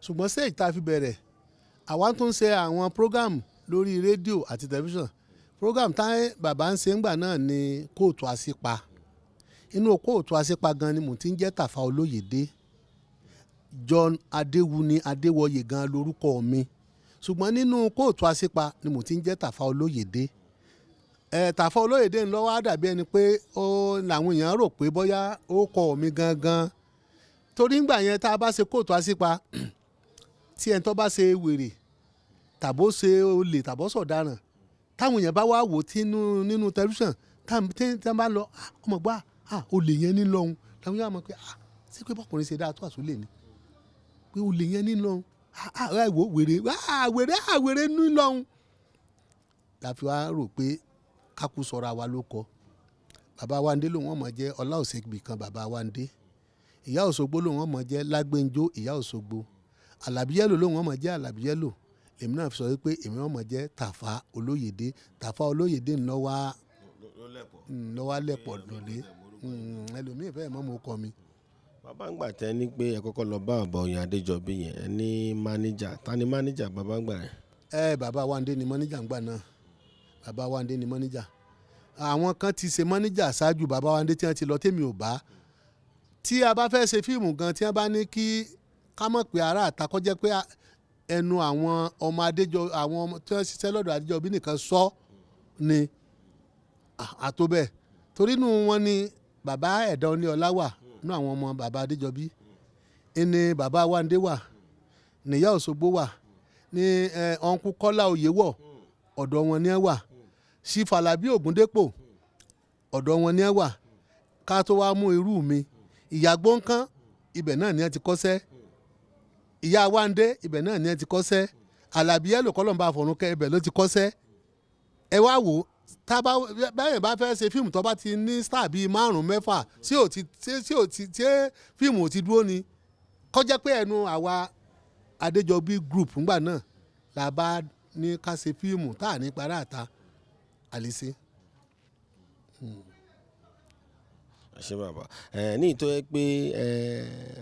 ṣùgbọ́n stage tá a fi bẹ̀rẹ̀, àwa tún ń ṣe àwọn program lórí rédíò àti tẹlifíṣàn. Program tá bàbá ń ṣe ńgbà náà ni Kóòtù Àṣípa. Inú Kóòtù Àṣípa gan ni mò ń ti ń jẹ́ Tàfà Olóyèdé. John Adéwuni Adéwọyè gan lórúkọ mi, ṣùgbọ́n nínú Kóòtù Àṣípa ni mò ń ti ń jẹ́ Tàfà Olóyèdé. Tàfà Olóyèdé ńlọ wá dàbí ẹni pé ó làwọn èèyàn rò pé bóyá ó kọ mi gangan, torí ńgbà yẹn, tá a bá ṣe Kóòtù Àṣípa, tí ẹni tó bá ṣe wèrè tàbó ṣe olè tàbó sọ̀daràn, táwọn èèyàn bá wá wò tí nínú tẹlifíṣàn, tí wọ́n bá lọ, ọmọ gbà, olè yẹn ní lọ́hùn, táwọn yóò mọ̀ pé ṣé pé bọ́kùnrin ṣe dáa tó àsólè ni, pé olè yẹn ní lọ́hùn, ẹ wò wèrè, wèrè, wèrè ní lọ́hùn. La fi wá rò pé kákú sọra wa ló kọ. Bàbá Wándé lòun ọmọ jẹ́ Ọlá Òṣègbè kan, bàbá Wándé. Ìyá Òṣogbo lòun ọmọ jẹ́ Lágbẹ́njọ́ ìyá Òṣogbo. Àlàbíyẹ́lò lòun ọmọ jẹ́ Àlàbíyẹ́lò. Èmi náà fi sọ wípé èmi ọmọ jẹ́ Tàfà Olóyèdé. Tàfà Olóyèdé ńlọ wá lẹ̀pọ̀ lòdì, ẹlòmíì fẹ́ẹ̀ mọ́ mo kọ mi. Bàbá, ń gbà tẹ́ ní pé ẹ kọ́kọ́ lọ bá bàbá Oyin Adéjọbí yẹn, ẹ ní mánéjà. Ta ni mánéjà bàbá ń gbà yẹn? Ẹ bàbá Wándé ni mọ́níjà ńgbà náà. Bàbá Wándé ni mọ́níjà. Àwọn kan ti ṣe mọ́níjà ṣáájú bàbá Wándé tí wọ́n ti lọ tèmi ò bá. Tí a bá fẹ́ ṣe fíìmù gan, tí wọ́n bá ní kí ká mọ̀ pé ará àta kó jẹ́ pé ẹnu àwọn ọmọ Adéjọ, àwọn ọmọ tí wọ́n ṣiṣẹ́ lọ́dọ̀ Adéjọbí nìkan sọ ni àtó bẹ́ẹ̀, torí inú wọn ni bàbá Ẹ̀dá Oníọlá wà, nínú àwọn ọmọ bàbá Adéjọbí ẹni bàbá Wándé wà, níyà Òṣogbo wà, ní ọ̀nkú Kọ́lá Oyèwọ̀, ọ̀dọ̀ wọn ni ẹ wà, sí Fàlàbí Ògúndépò, ọ̀dọ̀ wọn ni ẹ wà, ká tó wá mú irú mi. Ìyá Gbóǹkán, ibẹ̀ náà ni ẹ ti kọ́ṣẹ́. Ìyá Wándé, ibẹ̀ náà ni ẹ ti kọ́ṣẹ́. Àlàbí ẹ̀lò kọ́lọ́mbà àfọ̀rúnkẹ́, ibẹ̀ ló ti kọ́ṣẹ́. Ẹ wá wò ó, tábà bẹ́ẹ̀ bá fẹ́ ṣe fíìmù tó bá ti ní star bíi márùn-ún mẹ́fà, sí ò ti sí ò ti tí fíìmù ò ti dúró ni, kọjá pé ẹnu àwa Adéjọbí group ńgbà náà la bá ní ká ṣe fíìmù tá à ní pará àta àlèṣe. Ẹ ṣé, bàbá. Ẹ ní ìtọ́ ẹ pé ẹ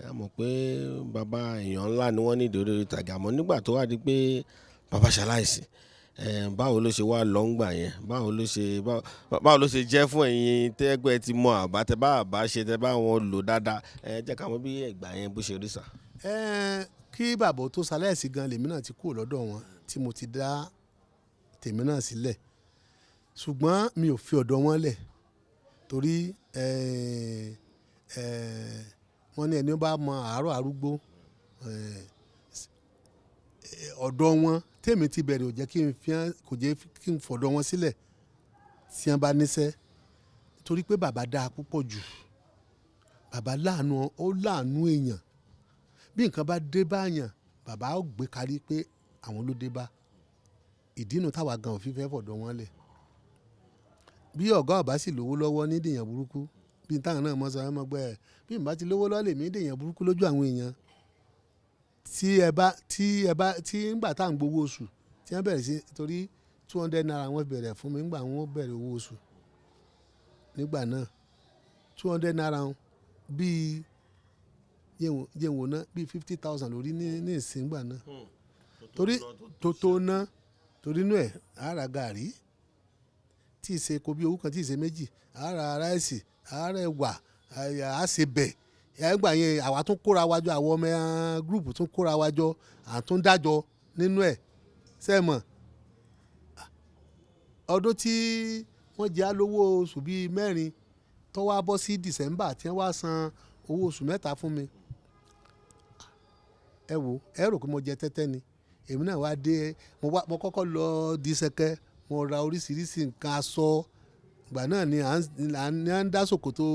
a mọ̀ pé bàbá èèyàn ńlá ni wọ́n ní ìdòdó ìtàgé, àmọ́ nígbà tó wá di pé bàbá ṣaláìsí, ẹ báwo ló ṣe wá lọ ń gbà yẹn? Báwo ló ṣe jẹ́ fún ẹ̀yin tẹ́gbẹ́ ti mọ àbá tẹ bá àbá ṣe, tẹ bá wọn lò dáadáa? Ẹ jẹ́ ká mọ̀ bí ìgbà yẹn bó ṣe rí sà. Ẹ kí bàbá tó ṣaláìsí gan, lèmi náà ti kúrò lọ́dọ̀ wọn, tí mo ti dá tèmi náà sílẹ̀, ṣùgbọ́n mi ò fi ọ̀dọ̀ wọn lẹ̀, torí ẹ ẹ wọ́n ní ẹni ó bá mọ àárọ̀ arúgbó. Ọ̀dọ̀ wọn tèmi ti bẹ̀rẹ̀ ò jẹ́ kí n fi hàn, kò jẹ́ kí n fọ̀dọ̀ wọn sílẹ̀ tí wọ́n bá níṣẹ́, torí pé bàbá dáa púpọ̀ jù. Bàbá láàánú, ó láàánú èèyàn. Bí nǹkan bá dé báyàn, bàbá ó gbé kárí pé àwọn ló dé bá. Ìdí nu táwa gan ò fi fẹ́ fọ̀dọ̀ wọn lẹ̀. Bí ọ̀gá ọ̀bá sì lówó lọ́wọ́ ní dèèyàn burúkú, bí n táwọn náà mọ̀ sọ, ẹ mọ̀ gbẹ́ ẹ, bí n bá ti lówó lọ́wọ́, lèmi dèèyàn burúkú lójú àwọn èèyàn. Tí ẹ bá tí ńgbà tá à ń gbowó oṣù, tí wọ́n bẹ̀rẹ̀ sí, torí ₦200 wọ́n bẹ̀rẹ̀ fún mi ńgbà wọ́n bẹ̀rẹ̀ owó oṣù nígbà náà. ₦200 bíi yẹ̀wò ná bíi 50,000 lórí ní ìsìn ńgbà náà, torí tó ná, torí inú ẹ̀ á ra gàrí tí ì ṣe kò bí owó kan, tí ì ṣe méjì, á ra ráìsì, á ra ẹ̀wà, á ṣe bẹ̀. Ẹgbà yẹn àwa tún kóra wa jọ, àwọn ọmọ gúrùpù tún kóra wa jọ, à tún dájọ nínú ẹ̀ sẹ́mọ̀. Ọdún tí wọ́n jẹ́ alówó oṣù bíi 4 tó wá bọ́ sí December tí wọ́n wá san owó oṣù 3 fún mi. Ẹ wò, ẹ rò pé mo jẹ tẹ́tẹ́ ni. Èmi náà wá dé, mo kọ́kọ́ lọ Dísẹ́kẹ́, mo ra oríṣiríṣi nǹkan aṣọ. Ìgbà náà ni à ń dá ṣòkòtò,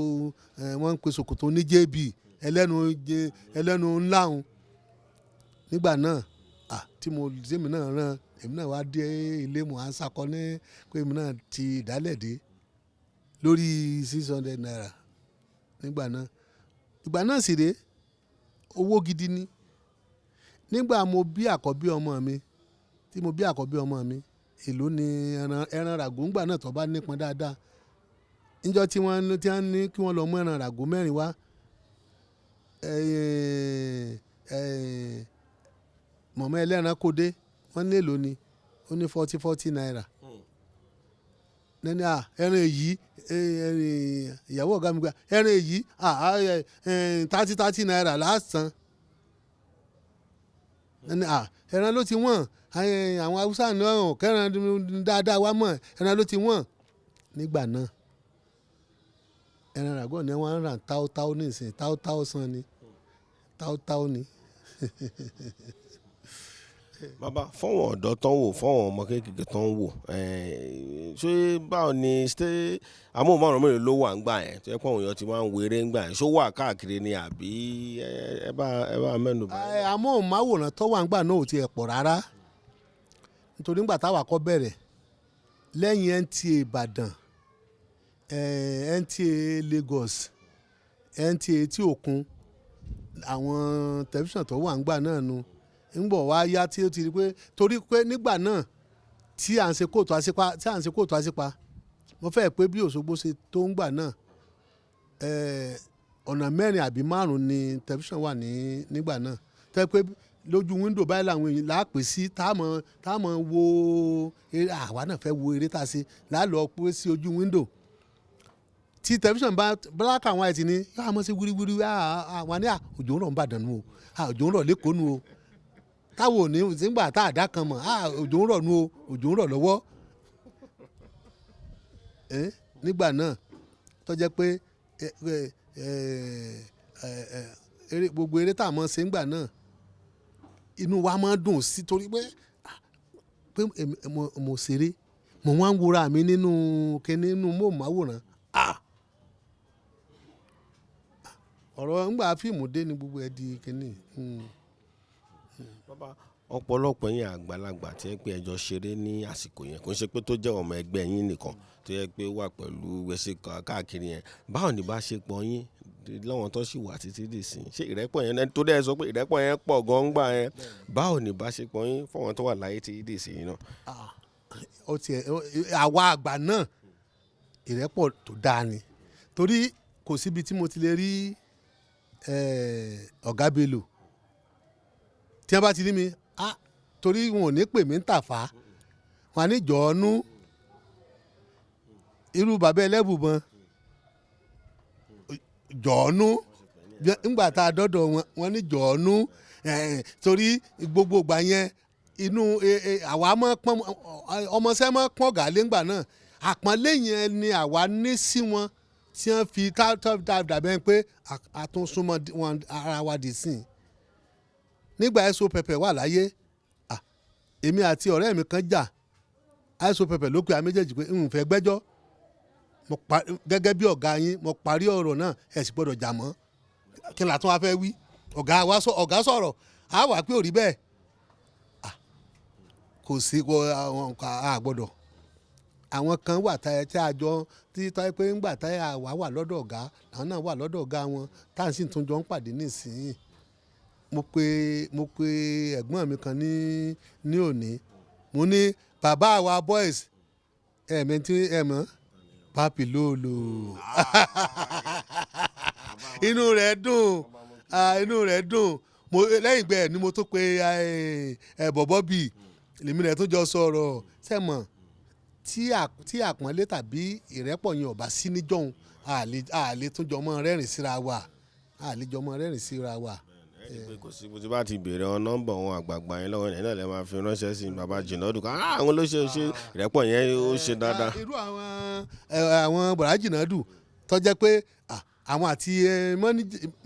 wọ́n ń pe ṣòkòtò ní JB, ẹlẹ́nu ńlá hun. Nígbà náà, tí mo èmi náà rán, èmi náà wá dé ilé, mo à ń sakọ ní pé èmi náà ti ìdálẹ̀ dé lórí 600 naira nígbà náà. Ìgbà náà sì rèé, owó gidi ni. Nígbà mo bí àkọ́bí ọmọ mi, tí mo bí àkọ́bí ọmọ mi, èló ni ẹran ràgó ńgbà náà tó bá nípọn dáadáa. Níjọ́ tí wọ́n ní kí wọ́n lọ mú ẹran ràgó 4 wá, mọ̀mọ́ ẹlẹ́ran kó dé, wọ́n ní èló ni, ó ní 40 naira. Nẹ́ni ẹran èyí, ìyàwó ọ̀gá mi gba ẹran èyí, 30 naira lásán. Nẹ́ni ẹran ló ti wọ́n, àwọn Haúsá náà kẹ́ran dáadáa wá mọ̀, ẹran ló ti wọ́n. Nígbà náà ẹran ràgó ni wọ́n ń rà táótáó nísìnyí, táótáó san ni, táótáó ni. Bàbá, fọ́wọ́n ọ̀dọ́ tán wò, fọ́wọ́n ọmọ kéékèèké tán wò, ṣé báwo ni ṣé amóhùnmáwòrán mélòó ló wà ńgbà yẹn tó yẹ pé àwọn èèyàn ti máa ń wéré ńgbà yẹn, ṣó wà káàkiri ni àbí ẹ bá mẹ́nu bà? Amóhùnmáwòrán tó wà ńgbà náà ò tiẹ̀ pọ̀ rárá, nítorí ńgbà táwa kọ́ bẹ̀rẹ̀ lẹ́yìn NTA Ìbàdàn, NTA Lagos, NTA etí òkun, àwọn tẹlifíṣàn tó wà ńgbà náà nu. Ńgbọ̀ wá yá tí ó ti rí pé torí pé nígbà náà tí à ń ṣe kóòtù àṣepa, tí à ń ṣe kóòtù àṣepa, mo fẹ́ pé bí Òṣogbo ṣe tó ńgbà náà, ọ̀nà 4 àbí 5 ni tẹlifíṣàn wà ní nígbà náà. Tẹ́ pé lójú wíńdò báyìí làwọn èèyàn láàpè sí, tá mọ̀ wo eré, àwa náà fẹ́ wo eré tá a ṣe láàlọ́ pé sí ojú wíńdò. Tí tẹlifíṣàn bá black and white ni yóò mọ̀ sí wíríwírí, àwọn ní òjò ń rọ̀ ń Ìbàdàn nu o, òjò ń rọ̀ l'Ékòó nu o, táwọn ò ní nígbà tá a dá kan mọ̀, òjò ń rọ̀ nu o, òjò ń rọ̀ lọ́wọ́. Nígbà náà tó jẹ́ pé gbogbo eré tá a mọ̀ ṣe ńgbà náà inú wa máa ń dùn sí, torí pé mo ṣeré, mo wá ń wúra mi nínú kíní nínú móhùnmáwòrán. Ọ̀rọ̀ ńgbà fíìmù dé ni gbogbo ẹ di kíní. Bàbá, ọ̀pọ̀lọpọ̀ yín àgbàlagbà tí ẹ pé ẹjọ́ ṣeré ní àsìkò yẹn, kò ń ṣe pé tó jẹ́ ọmọ ẹgbẹ́ yín nìkan tó yẹ pé wà pẹ̀lú ẹsẹ̀ káàkiri yẹn, báwo ni bá ṣe pọ̀ yín lọ́wọ́n tó sì wà títí dì sí? Ṣé ìrẹ́pọ̀ yẹn tó dẹ́ sọ pé ìrẹ́pọ̀ yẹn pọ̀ gan-an gbà yẹn, báwo ni bá ṣe pọ̀ yín fọ́wọ́n tó wà láyé títí dì sí náà? Ó tiẹ̀ àwa àgbà náà ìrẹ́pọ̀ tó dáa ni, torí kò síbi tí mo ti lè rí Ọ̀gá Bello tí wọ́n bá ti rí mi, torí wọn ò ní pè mí ń tàfá, wọn á ní jọ̀ọ́nú irú bàbá ẹlẹ́bùbọn jọ̀ọ́nú ńgbà tá a dọ́dọ̀ wọn ní jọ̀ọ́nú, torí gbogbo ìgbà yẹn inú àwa mọ́ pọ́n ọmọọṣẹ́ mọ́ pọ́n ọ̀gá léngbà náà, àpọ́nlé yẹn ni àwa ní sí wọn tí wọ́n fi dàbẹ́ pé a tún súnmọ́ wọn ara wa dì sí i. Nígbà ẹ̀sọ́ pẹpẹ wà láyé, èmi àti ọ̀rẹ́ mi kan jà, ẹ̀sọ́ pẹpẹ ló pe a méjèèjì pé n fẹ́ gbẹ́jọ́, gẹ́gẹ́ bí ọ̀gá yín mo parí ọ̀rọ̀ náà, ẹ̀ sì gbọ́dọ̀ jà mọ́, kí n là tún wá fẹ́ wí? Ọ̀gá sọ̀rọ̀, á wà pé ò rí bẹ́ẹ̀, kò sí a gbọ́dọ̀. Àwọn kan wà tí a jọ tí tọ́ pé ńgbà tá a wà lọ́dọ̀ ọ̀gá, àwọn náà wà lọ́dọ̀ ọ̀gá wọn, tá à ń sì tún jọ ń pàdé nísìnyí. Mo pe ẹ̀gbọ́n mi kan ní òní, mo ní bàbá àwa boys ẹ̀mẹ́ tí ẹ mọ̀ Papi Lolo. Inú rẹ̀ dùn, inú rẹ̀ dùn. Lẹ́yìn ìgbà ẹ̀ ni mo tún pe bọ̀bọ̀ bì lèmi rẹ̀ tó jọ sọ̀rọ̀ sẹ́mọ̀ tí àpọ́nlé tàbí ìrẹ́pọ̀ yẹn ò bá sí níjọ́hun, a lè tún jọ mọ́ rẹ́rìn síra wa, Àlejò ọmọ rẹ́rìn síra wa. Ẹ rí i pé kò sí bó ti bá ti béèrè ọ nọ́mbà àwọn àgbààgbà yẹn lọ́wọ́ yẹn náà lè máa fi ránṣẹ́ sí bàbá Jìnàdù kan. Àwọn ló ṣe ṣe ìrẹ́pọ̀ yẹn, ó ṣe dáadáa. Irú àwọn àwọn bọ̀dá Jìnàdù tó jẹ́ pé àwọn àti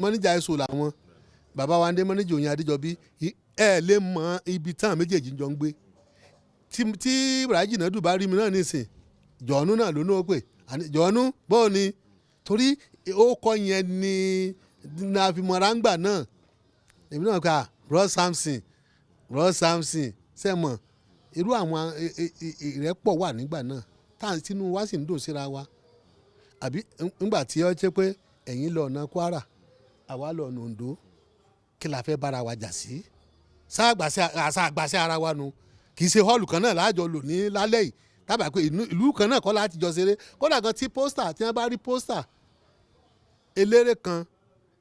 mọ́níjà ẹ̀sọ́ làwọn bàbá wa ń dé mọ́níjà Oyin Adéjọbí, ẹ lè mọ ibi tán méjèèjì jọ ń gbé. Tí bọ̀dá Jìnàdù bá rí mi náà nísìn, Jọ̀ọ́nú náà ló ní ó pè, Jọ̀ọ́nú bóò ni, torí ó kọ́ yẹn ni na fi mọ̀ra ń gbà náà. Èmi náà kà Bro Samson, Bro Samson sẹ́mọ̀. Irú àwọn ìrẹ́pọ̀ wà nígbà náà tá à ń tinú wa sì ń dùn síra wa. Àbí ńgbà tí ó jẹ́ pé ẹ̀yin lọ ọ̀nà Kwara, àwa lọ ọ̀nà Oǹdó, kí la fẹ́ bára wa jà sí? Sáàgbàsẹ́ ara wa nu. Kì í ṣe hall kan náà láàjọ lò ní lálẹ́ yìí, tábà pé ìlú kan náà kọ́ láti jọ ṣeré. Kódà gan tí poster, tí wọ́n bá rí poster eléré kan,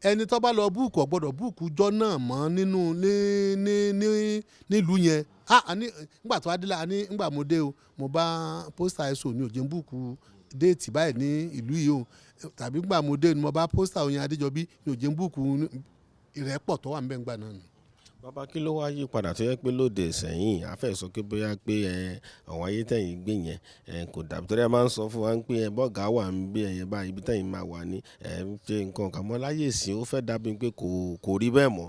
ẹni tó bá lọ book ò gbọ́dọ̀ book jọ náà mọ́ nínú ní ní ní nílùú yẹn. Ah, ní ngbà tó wá dé la ní ngbà mo dé o, mo bá poster ẹ̀sọ́ ní òjò ń book date báyìí ní ìlú yìí o, tàbí ngbà mo dé ni mo bá poster Oyin Adéjọbí ní òjò ń book. Ìrẹ́pọ̀ tó wà níbẹ̀ ngbà náà ni. Bàbá, kí ló wá yí padà tó yẹ pé lóde ìsẹ̀yìn àfẹ́ sọ pé bóyá pé ẹ àwọn ayé tẹ̀yìn gbé yẹn ẹ kò dàbí? Torí ẹ máa ń sọ fún wa pé ẹ bọ́ọ̀gá wà ń bí ẹ̀yẹ báyìí, ibi tẹ̀yìn máa wà ní ẹ ń ṣe nǹkan kan mọ́ láyé ìsìn, ó fẹ́ dàbí pé kò rí bẹ́ẹ̀ mọ́.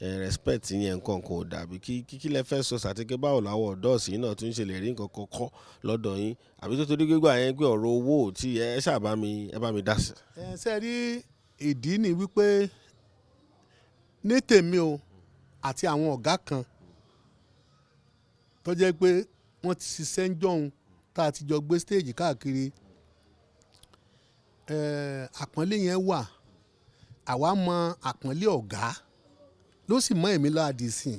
Ẹ respect yẹn nǹkan kò dàbí. Kí lẹ fẹ́ sọ sàtìkẹ́? Báwo làwọn ọ̀dọ́ ìsìn náà tún ṣe lè rí nǹkan kan kọ́ lọ́dọ̀ yín? Àbí tó torí gbégbá yẹn pé ọ̀rọ̀ owó tí ẹ ṣáà bá mi, ẹ bá mi dá sí. Ẹ ṣe rí, ìdí ni wípé ní tèmi o àti àwọn ọ̀gá kan tó jẹ́ pé wọ́n ti ṣiṣẹ́ ń jọ̀hún tá a ti jọ gbé stage káàkiri, àpọ́nlé yẹn wà. Àwa mọ àpọ́nlé ọ̀gá ló sì mọ èmi láàdì sí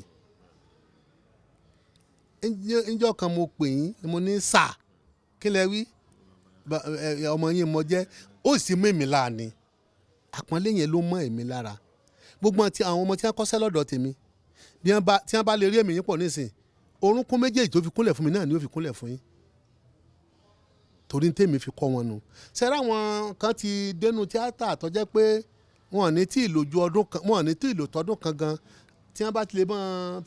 i. Ńjọ́ kan mo pè yín, mo ní sà, kí lẹ wí? Ọmọ yín mo jẹ́, ó sì mú èmi láàní. Àpọ́nlé yẹn ló mọ èmi lára. Gbogbo àti àwọn ọmọ tí wọ́n kọ́ṣẹ́ lọ́dọ̀ tèmi, bí wọ́n bá tí wọ́n bá lè rí èmi yín pọ̀ nísìn, orúnkún méjèèjì tó fi kúnlẹ̀ fún mi náà ni ó fi kúnlẹ̀ fún yín, torí tèmi fi kọ́ wọn nù. Ṣẹ́rẹ́ àwọn kan ti dénú tíátà tó jẹ́ pé wọn ò ní tí ì lò ju ọdún kan, wọn ò ní tí ì lò tọdún kan gan, tí wọ́n bá ti lè mọ́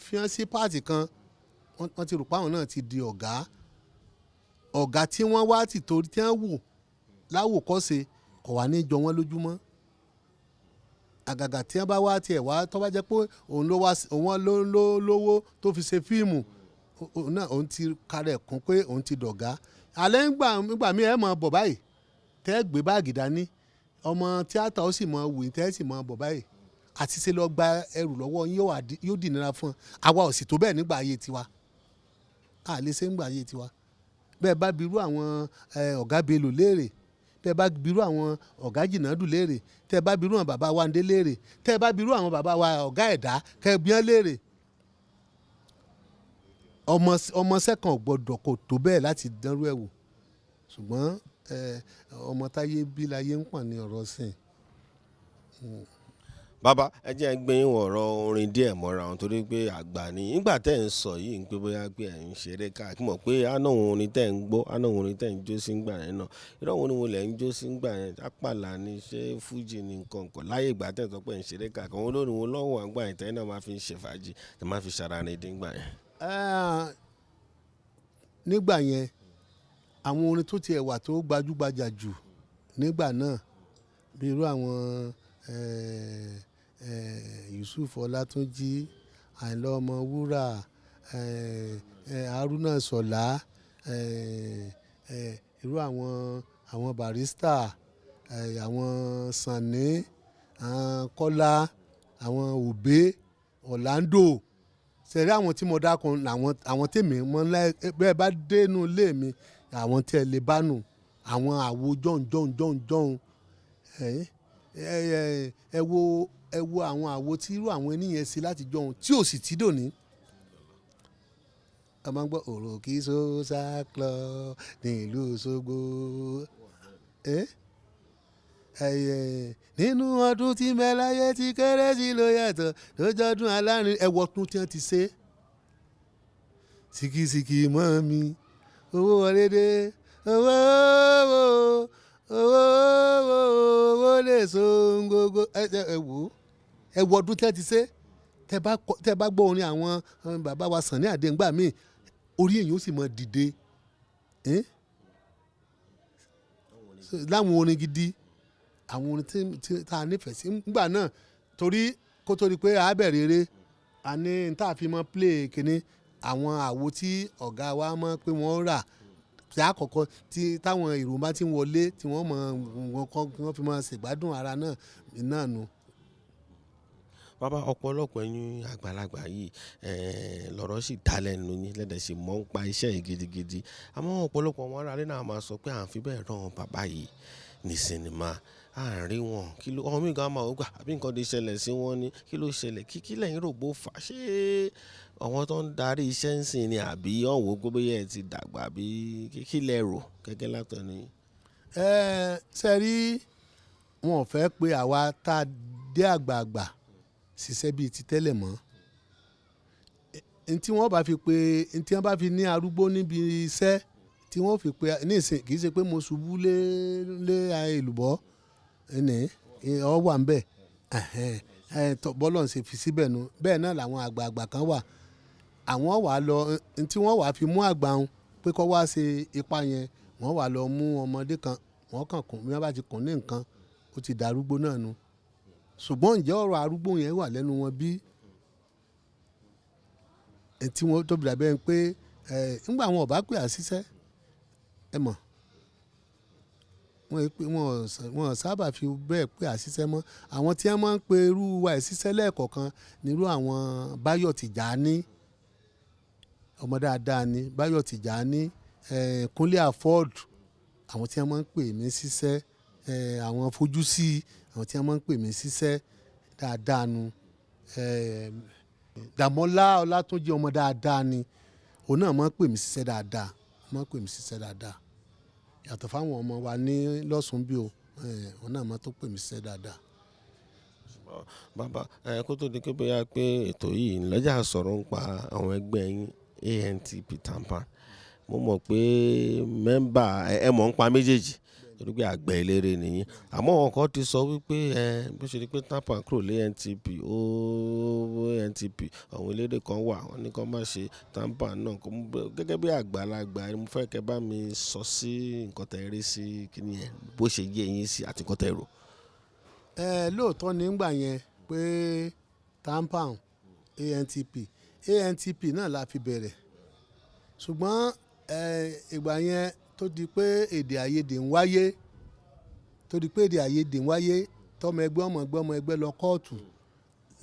fi hàn sí part kan, wọ́n ti rò pé àwọn náà ti di ọ̀gá. Ọ̀gá tí wọ́n wá ti torí tí wọ́n wò láwòkọ́ṣe kò wá ní jọ wọ́n lójúmọ́. Àgàgà tí wọ́n bá wá tiẹ̀ wá tó bá jẹ́ pé òun ló wá, òun ló lówó tó fi ṣe fíìmù, òun náà òun ti karẹ̀ kún pé òun ti dọ̀gá. Alẹ́ ńgbà mí ẹ̀ mọ̀ bọ̀ báyìí, tẹ́ gbé báàgì dání, ọmọ tíátà ó sì mọ wù, tẹ́ sì mọ bọ̀ báyìí, àti ṣe lọ gba ẹrù lọ́wọ́ yín yóò dìnira fún ọ. Àwa ò sì tó bẹ́ẹ̀ nígbà ayé tiwa, a lè ṣe nígbà ayé tiwa bẹ́ẹ̀. Bá birú àwọn ọ̀gá Bello léèrè, tẹ́ bá birú àwọn ọ̀gá Jìnàdù léèrè, tẹ́ bá birú àwọn bàbá Wándé léèrè, tẹ́ bá birú àwọn bàbá wa ọ̀gá ẹ̀dá kẹ́bíọ́n léèrè, ọmọọṣẹ́ kan ò gbọ́dọ̀ kò tó bẹ́ẹ̀ láti dánrú ẹ̀ wò. Ṣùgbọ́n ọmọ táyé bí láyé ń pọ̀n ní ọ̀rọ̀ sìn. Bàbá, ẹ jẹ́ gbé yín wọ ọ̀rọ̀ orin díẹ̀ mọ́ra wọn, torí pé àgbà ni. Nígbà tẹ́ ẹ̀ ń sọ yìí ń pé bóyá pé ẹ̀ ń ṣeré káàkiri, mọ̀ pé àná òun orin tẹ́ ẹ̀ ń gbọ́, àná òun orin tẹ́ ẹ̀ ń jó sí ńgbà yẹn náà, irọ́ òun ni mo lẹ̀ ń jó sí ńgbà yẹn? Àpàlà ni, ṣé fújì ni, nǹkan kan láyé ìgbà tẹ́ ẹ̀ sọ pé ẹ̀ ń ṣeré káàkiri, òun olórin wo lọ́wọ́ àgbà yẹn tẹ́yìn náà máa fi ń ṣe fàájì, tẹ́ máa fi ṣara ní dín ńgbà yẹn? Nígbà yẹn, àwọn orin tó tiẹ̀ wà tó gbajúgbajà jù nígbà náà, bí irú àwọn Yusuf Ọlátúnjí, Àyìnlá Ọmọwúrà, Haruna Ìṣọ̀lá, irú àwọn Barrister, àwọn Sunny, àwọn Kọ́lá, àwọn Òbé, Orlando. Sẹ̀rí àwọn tí mo dákun làwọn àwọn tèmi mọ́ ńlá. Bẹ́ẹ̀ bá dénú ilé mi, àwọn tí ẹ lè bá nù, àwọn àwo jọ̀hún jọ̀hún jọ̀hún jọ̀hún. Ẹ wo àwọn àwo tí irú àwọn ènìyàn ṣe láti jọ̀hún tí ò sì tí dòní. A máa ń gbọ́ Òròkì Social Club ní ìlú Òṣogbo. Nínú ọdún tí mẹ́láyé tí kérésì ló yàtọ̀ lójọ́dún alárin, ẹ̀wọ̀ tún tí wọ́n ti ṣe. Sìkìsìkì mọ́ mi, owó wọlé dé, owó owó owó owó owó lè so gbogbo ẹ ẹ wò ó, ẹ wo ọdún tẹ́ ti ṣe. Tẹ́ bá gbọ́ orin àwọn bàbá wa Sunny Adé ńgbà míì, orí èyàn ó sì mọ dìde. Ẹ́n? So, láwọn orin gidi, àwọn orin tí tá a nífẹ̀ẹ́ sí ńgbà náà, torí kó tó di pé a bẹ̀rẹ̀ eré, a ní n tá a fi mọ́ play kínní, àwọn àwo tí ọ̀gá wa mọ̀ pé wọ́n rà tí àkọ́kọ́ tí táwọn èrò bá ti ń wọlé, tí wọ́n mọ̀ wọn kọ́, kí wọ́n fi máa ṣègbádùn ara náà náà nu. Bàbá, ọ̀pọ̀lọpọ̀ ẹ̀yin àgbàlagbà yìí lọ̀rọ̀ sì dá lẹ́nu yín lẹ́dẹ̀ sì mọ̀ ń pa iṣẹ́ yìí gidigidi. Àmọ́ ọ̀pọ̀lọpọ̀ àwọn aráalé náà máa sọ pé à ń fi bẹ́ẹ̀ rán bàbá yìí ní sinimá, à ń rí wọn. Kí ló ọmọ mi gan máa wò gbà àbí nǹkan ti ṣẹlẹ̀ sí wọn ni? Kí ló ṣẹlẹ̀? Kí lẹ́yìn rò bó fà? Ṣé àwọn tó ń darí iṣẹ́ ń sìn ni àbí ọ̀wọ́ gbogbo yẹn ti dàgbà, àbí kí lẹ rò gẹ́gẹ́ látọ̀ ni? Ẹ ṣe rí, wọn ò fẹ́ pé àwa tá a dé àgbààgbà ṣiṣẹ́ bíi ti tẹ́lẹ̀ mọ́. N tí wọ́n bá fi pé, n tí wọ́n bá fi ní arúgbó níbi iṣẹ́ tí wọ́n fi pé nísìn, kì í ṣe pé mo ṣubú lé lé èlùbọ́ ẹnì ọ wà ń bẹ̀ bọ́lọ̀ ń ṣe fi síbẹ̀ nu. Bẹ́ẹ̀ náà làwọn àgbààgbà kan wà, àwọn wà lọ, n tí wọ́n wà fi mú àgbà wọn pé kó wá ṣe ipa yẹn, wọ́n wà lọ mú ọmọdé kan, wọ́n kàn kùn, bí wọ́n bá ti kùn ní nǹkan, ó ti darúgbó náà nu. Ṣùgbọ́n ǹjẹ́ ọ̀rọ̀ arúgbó yẹn wà lẹ́nu wọn bí? Tí wọ́n tó bìrà bẹ́ẹ̀ pé ńgbà wọn ò bá pè á síṣẹ́, ẹ mọ̀ wọ́n pé wọ́n sábà fi bẹ́ẹ̀ pè á síṣẹ́ mọ́. Àwọn tí wọ́n máa ń pe irú wa ẹ̀ síṣẹ́ lẹ́ẹ̀kọ̀kan nírú àwọn Báyọ̀ Tìjání, ọmọ dáadáa ni Báyọ̀ Tìjání, Kúnlé Afod, àwọn tí wọ́n máa ń pè mí síṣẹ́, àwọn Fojúsí, àwọn tí wọ́n máa ń pè mí síṣẹ́ dáadáa nu. Dàmọ́lá Ọlátúnjí, ọmọ dáadáa ni òun náà, máa ń pè mí síṣẹ́ dáadáa, máa ń pè mí síṣẹ́ dáadáa, yàtọ̀ fáwọn ọmọ wa ní lọ́sùn bí o, òun náà máa tó pè mí síṣẹ́ dáadáa. Bàbá ẹ, kó tó di pé bóyá pé ètò yìí ńlọ́jà sọ̀rọ̀ ń pa àwọn ẹgbẹ́ yín ANTP TAMPAN, mo mọ̀ pé member ẹ mọ̀ ń pa méjèèjì torí pé àgbẹ̀ eléré nìyí. Àmọ́ àwọn kan ti sọ wípé ẹ bó ṣe di pé TAMPAN kúrò lé ANTP, ó ANTP àwọn eléré kan wà wọ́n ní kó má ṣe TAMPAN náà. Gẹ́gẹ́ bí àgbàlagbà, mo fẹ́ kẹ́ bá mi sọ sí nǹkan tẹ́ rí sí kíní yẹn, bó ṣe yé yín sí àti nǹkan tẹ́ rò. Ẹ lóòótọ́ nígbà yẹn pé TAMPAN ANTP, ANTP náà la fi bẹ̀rẹ̀, ṣùgbọ́n ìgbà yẹn tó di pé èdè àìyedè ń wáyé, tó di pé èdè àìyedè ń wáyé, tọmọ ẹgbẹ́ ọmọ ẹgbẹ́ ọmọ ẹgbẹ́ lọ kóòtù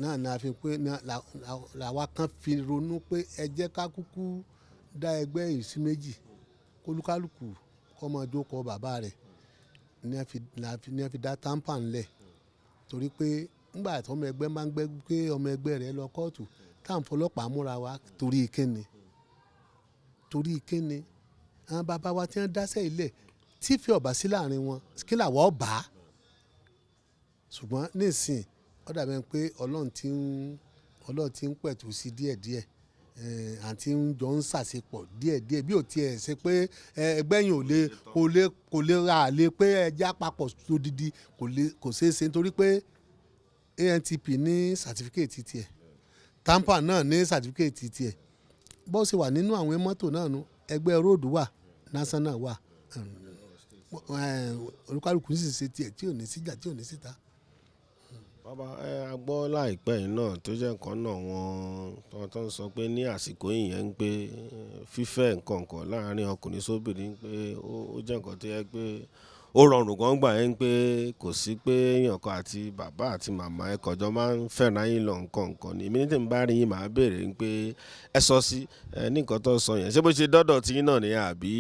náà ni a fi pé làwa kan fi ronú pé ẹ jẹ́ ká kúkú dá ẹgbẹ́ yìí sí méjì, kólúkálùkù kó máa jókòó bàbá rẹ̀, ní a fi dá TAMPAN lẹ̀. Torí pé nígbà tí ọmọ ẹgbẹ́ máa ń gbé pé ọmọ ẹgbẹ́ rẹ̀ lọ kóòtù, tá à ń fọlọ́pàá múra wa, torí kíni? Torí kíni? Àwọn bàbá wa tí wọ́n dáṣẹ́ ilẹ̀ tí ìfẹ́ ọ̀bà sí láàrin wọn, kí làwa ó bá? Ṣùgbọ́n nísìnyí, ó dàbí ẹni pé Ọlọ́run ti ń pẹ̀tù sí díẹ̀díẹ̀, àti ń jọ ń ṣàṣepọ̀ díẹ̀díẹ̀, bí ò tiẹ̀ ṣe pé ẹgbẹ́ yìí ò lè, kò lè, kò lè ra lè pé ẹja papọ̀ lódidi, kò lè, kò ṣeé ṣe, nítorí pé ANTP ní certificate tiẹ̀, TAMPAN náà ní certificate tiẹ̀. Bó ṣe wà nínú àwọn mọ́tò náà nu, ẹgbẹ́ road wà, national wà, olúkálùkù sì ṣe tiẹ̀ tí ò ní síjà, tí ò ní síta. Bàbá ẹ, a gbọ́ láìpẹ́ yìí náà tó jẹ́ nǹkan náà wọ́n tó ń sọ pé ní àsìkò yìí yẹn ń pé fífẹ́ nǹkan kan láàárín ọkùnrin sóbìnrin pé ó jẹ́ nǹkan tó yẹ pé ó rọrùn gan gbà yẹn, pé kò sí pé èèyàn kan àti bàbá àti màmá ẹ kọjọ máa ń fẹ́ràn yín lọ nǹkan nǹkan ni. Èmi ní tí mo bá rí yín, màá béèrè pé ẹ sọ sí ẹ ní nǹkan tó sọ yẹn, ṣé bó ṣe dọ́dọ̀ tí yín náà ni àbí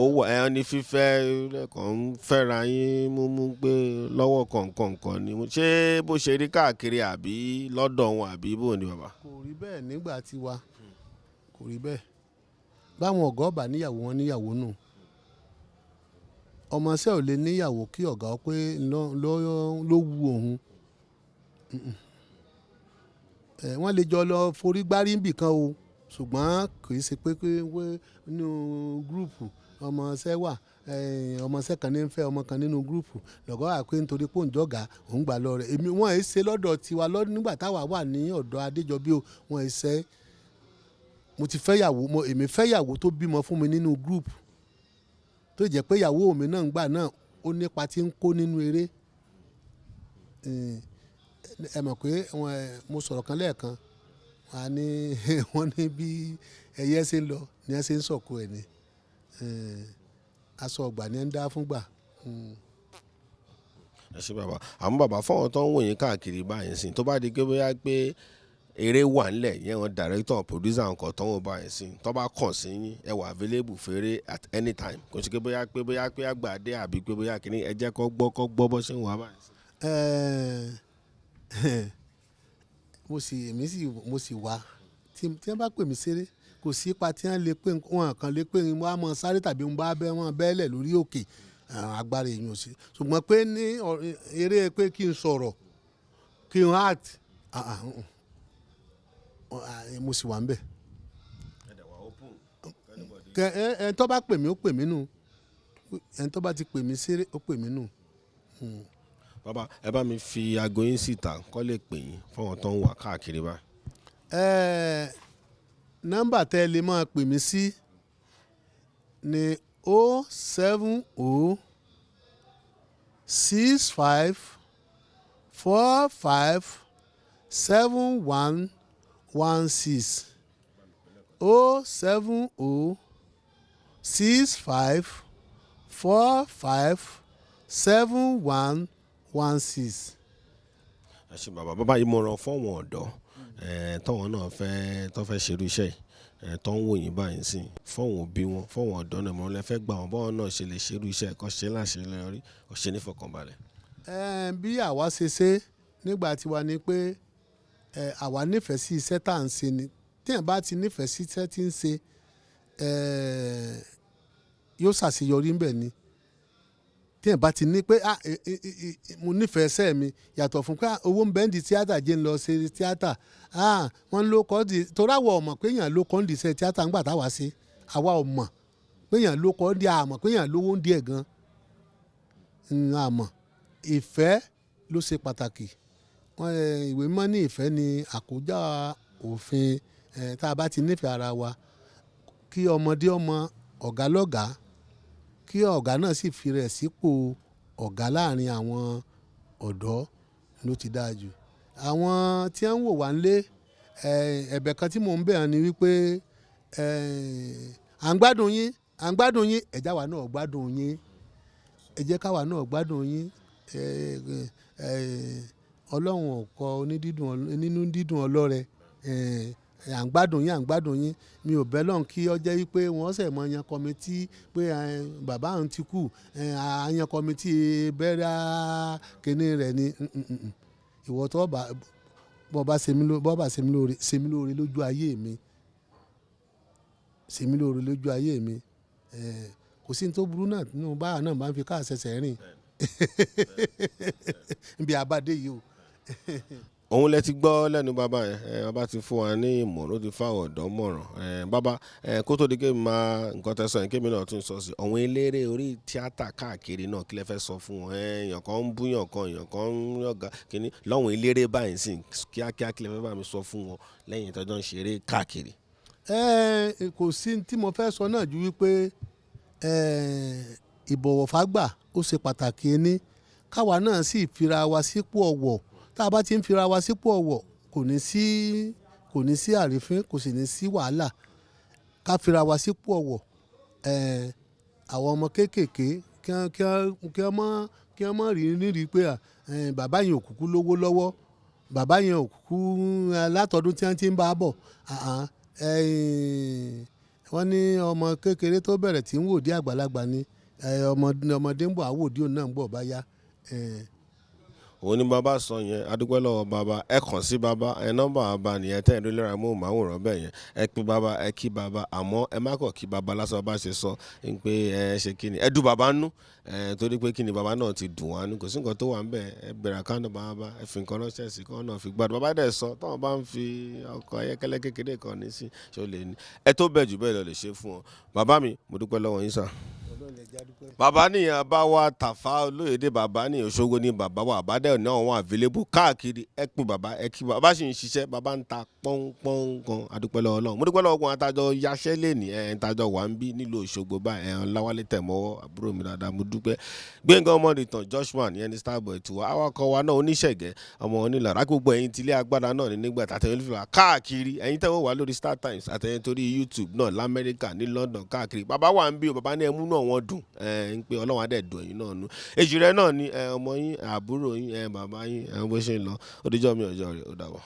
ó wà ẹ ní fífẹ́ lẹ́kàn ń fẹ́ra yín múmú pé lọ́wọ́ kọ̀ọ̀kan nǹkan ni, ṣé bó ṣe rí káàkiri àbí lọ́dọ̀ wọn àbí bò ní bàbá? Kò rí bẹ́ẹ̀ nígbà tiwa, kò rí bẹ́ẹ̀. Báwọn ọ̀gá ọ̀bà níyàwó wọn níyàwó nù, ọmọọṣẹ́ ò lè níyàwó kí ọ̀gá ọ pé ló wu òun. Wọ́n lè jọ lọ forí gbárí níbì kan o, ṣùgbọ́n kì í ṣe pé nínú group ọmọọṣẹ́ wà. Ọmọọṣẹ́ kan ní ń fẹ́ ọmọ kan nínú group, lọ́gọ́ wà pé nítorí pé òun jọ̀gá, òun gbà lọ rẹ̀. Èmi wọ́n ẹ̀ ṣe lọ́dọ̀ tiwa lọ́dún nígbà táwa wà ní ọ̀dọ̀ Adéjọbí o, wọ́n ẹ̀ ṣe. Mo ti fẹ́ yàwó, mo èmi fẹ́ yàwó tó bímọ fún mi nínú group, tó jẹ́ pé ìyàwó mi náà ń gbà náà ó nípa tí ń kó nínú eré. Ẹ mọ̀ pé mo sọ̀rọ̀ kan lẹ́ẹ̀kan, wọ́n á ní wọ́n ní bí ẹyẹ ṣe ń lọ ni ẹ ṣe ń sọ̀kò ẹ̀ ni. Aṣọ ọgbà ni ẹ ń dá fún gbà. Ẹ ṣé bàbá. Àmọ́ bàbá, fọ́wọ́n tó ń wò yín káàkiri báyìí sìn, tó bá di pé bóyá pé eré wà ńlẹ̀ yẹn, wọn director, producer, nǹkan tó ń wò báyìí sìn, tó bá kàn sí yín, ẹ wà available fèrè at any time? Kò sí pé bóyá pé àgbà dé àbí pé bóyá kìíní, ẹ jẹ́ kó gbọ́ bó ṣe ń wà báyìí sìn. Mo sì èmi sì mo sì wá tí wọ́n bá pè mí ṣeré, kò sí ipa tí wọ́n lè pè, wọn kàn lè pè wọ́n á mọ sáré tàbí wọ́n bá bẹ́ wọn bẹ́ẹ̀lẹ̀ lórí òkè, agbára èèyàn ò sí. Ṣùgbọ́n pé ní eré pé kí n sọ̀rọ̀, kí n act, mo sì wà ń bẹ̀. Kẹ ẹ ẹ tó bá pè mí, ó pè mí nù. Ẹ tó bá ti pè mí ṣeré, ó pè mí nù. Bàbá, ẹ bá mi fi aago yín síta kó lè pè yín, fáwọn tó ń wà káàkiri báyìí. Nọ́mbà tẹ́ ẹ lè máa pè mí sí ní 07065457116, 07065457116. Ẹ ṣé bàbá. Bàbá, ìmọ̀ràn fọ́wọn ọ̀dọ́ tọ́wọ́n náà fẹ́ tó fẹ́ ṣerú iṣẹ́ yìí, tó ń wò yín báyìí sí, fọ́wọn òbí wọn, fọ́wọn ọ̀dọ́ náà, ìmọ̀ràn lẹ fẹ́ gbà wọ́n, báwọn náà ṣe lè ṣerú iṣẹ́ kọ́ ṣe láṣeyọrí, kọ́ ṣe nífọ̀kànbalẹ̀? Bí àwa ṣe ṣe nígbà tiwa ni pé àwa nífẹ̀ẹ́ sí iṣẹ́ tá à ń ṣe ni. Tí èèyàn bá ti nífẹ̀ẹ́ sí iṣẹ́ tí ń ṣe, yóò ṣàṣeyọrí ńbẹ̀ ni. Tí èèyàn bá ti ní pé ah, mo nífẹ̀ẹ́ iṣẹ́ mi, yàtọ̀ fún pé owó ń bẹ́ẹ̀ di tíátà, jẹ́ ń lọ ṣe tíátà, ah, wọ́n ló kọ́ di torí àwa ò mọ̀ pé èèyàn ló kọ́ ń di iṣẹ́ tíátà ńgbà táwa ṣe. Àwa ò mọ̀ pé èèyàn ló kọ́ ń di, àmọ̀ pé èèyàn lówó ń di ẹ̀ gan. Àmọ̀ ìfẹ́ ló ṣe pàtàkì. Wọ́n ìwé mímọ́ ní ìfẹ́ ni àkójá òfin. Tá a bá ti nífẹ̀ẹ́ ara wa, kí ọmọdé ọmọ ọ̀gá lọ́gàá, kí ọ̀gá náà sì fi rẹ̀ sípò ọ̀gá láàrin àwọn ọ̀dọ́ ló ti dáa jù. Àwọn tí wọ́n ń wò wá nílé, ẹ̀bẹ̀ kan tí mò ń bẹ̀ wọ́n ni wípé à ń gbádùn yín, à ń gbádùn yín, ẹ jẹ́ àwa náà gbádùn yín, ẹ jẹ́ káwa náà gbádùn yín. Ọlọ́run ò kọ onídídùn nínú dídùn ọlọ́rẹ. À ń gbádùn yín, à ń gbádùn yín. Mi ò bẹ́ lọ́hùn kí ó jẹ́ wípé wọ́n ṣẹ̀ mọ́ yan committee pé bàbá òun ti kú, à yan committee burial kíní rẹ̀ ni. Ìwọ tó bá, bọ́ bá ṣe mí ló, bọ́ bá ṣe mí lóore, ṣe mí lóore lójú ayé mi, ṣe mí lóore lójú ayé mi. Kò sí ní tó burú náà nínú báwa náà bá ń fi káà ṣẹ̀ṣẹ̀ rìn níbi àbádé yìí o. Òun lẹ ti gbọ́ lẹ́nu bàbá yẹn. Bàbá ti fún wa ní ìmọ̀ràn, ó ti fáwọn ọ̀dọ́ mọ̀ràn. Bàbá, kó tó di kémi máa nǹkan tẹ́ sọ yẹn, kémi náà tún sọ sí àwọn eléré orí tíátà káàkiri náà, kí lẹ fẹ́ sọ fún wọn? Èèyàn kan ń búyàn kan, èèyàn kan ń yọ̀gá kíní lọ́wọ́n eléré báyìí sìn, kíákíá, kí lẹ fẹ́ bá mi sọ fún wọn lẹ́yìn tọ́jọ́ ń ṣeré káàkiri? Kò sí tí mo fẹ́ sọ náà ju wípé ìbọ̀wọ̀ fágbà ó ṣe pàtàkì ẹni káwa náà sì fira wa sípò ọ̀wọ̀. Tá a bá ti ń fira wa sípò ọ̀wọ̀, kò ní sí àrífín, kò sì ní sí wàhálà. Ká fira wa sípò ọ̀wọ̀. Àwọn ọmọ kéékèèké, kí wọ́n mọ̀ rí nírí pé bàbá yẹn ò kúkú lówó lọ́wọ́, bàbá yẹn ò kúkú látọdún tí wọ́n ti ń bá a bọ̀. Wọ́n ní ọmọ kékeré tó bẹ̀rẹ̀ tí ń wò dí àgbàlagbà ni ọmọdé ń bọ̀ àwòdì òun náà ń bọ̀ bá yá. Òun ni bàbá sọ yẹn. Adúpẹ́ lọ́wọ́ bàbá. Ẹ kàn sí bàbá ẹ, nọ́mbà bàbá nìyẹn tẹ́ ẹ̀ ń rí lórí amóhùnmáwòrán bẹ́ẹ̀ yẹn. Ẹ pé bàbá, ẹ kí bàbá, àmọ́ ẹ má kàn kí bàbá lásán. Bá ṣe sọ ń pé ẹ ṣe kí ni, ẹ dùn bàbá nú ẹ, torí pé kí ni, bàbá náà ti dùn wá nú. Kò sí nǹkan tó wà ń bẹ̀. Ẹ bẹ̀rẹ̀ account bàbá, ẹ fi nǹkan ránṣẹ́ sí kọ́ náà fi gbádùn. Bàbá dẹ̀ sọ táwọn bá ń fi ọkọ̀ ayọ́kẹ́lẹ́ kékeré kan ní sí ṣé ó lè ní ẹ tó bẹ̀ jù bẹ́ẹ̀ lọ lè ṣe fún ọ. Bàbá mi, mo dúpẹ́ lọ́wọ́ yín sà. Bàbá nìyẹn bá wa Tàfà Olóyèdè, bàbá ní Òṣogbo ní bàbá wa, àbádẹ́ náà wọn available káàkiri. Ẹ pè bàbá, ẹ kí bàbá sì ń ṣiṣẹ́, bàbá ń ta pọ́npọ́n gan. Adúpẹ́ lọ́wọ́ Ọlọ́run. Mo dúpẹ́ lọ́wọ́ ogun àtàjọ yaṣẹ́ lẹ́nì ẹ̀ ń tajọ wà ń bí nílùú Òṣogbo báyìí. Ẹ̀ Ọláwálé Tẹ̀mọ́wọ́, àbúrò mi dáadáa, mo dúpẹ́. Gbẹ̀ngàn Ọmọdìtàn Joshua ìyẹn ní Starboy tiwa, awakọ̀ wa náà oníṣẹ̀gẹ́ ọmọ onílàrá, gbogbo ẹ̀yin tilé agbára náà ní nígbà tàtẹ̀yìn olùfẹ́ káàkiri, ẹ̀yin tẹ́wọ́ wà lórí Star Times, àtẹ̀yìn torí YouTube náà lamẹ́ríkà, ní London, káàkiri. Bàbá wà ń bí o, bàbá ní ẹmú náà wọ́n dùn ẹ̀ ń pé Ọlọ́run á dẹ̀ dùn ẹ̀yin náà nú. Èjì rẹ náà ni ọmọ yín, àbúrò yín, bàbá yín, bó ṣe ń lọ. Ó dijọ́ mi ọjọ́ rẹ̀, ó dàbọ̀.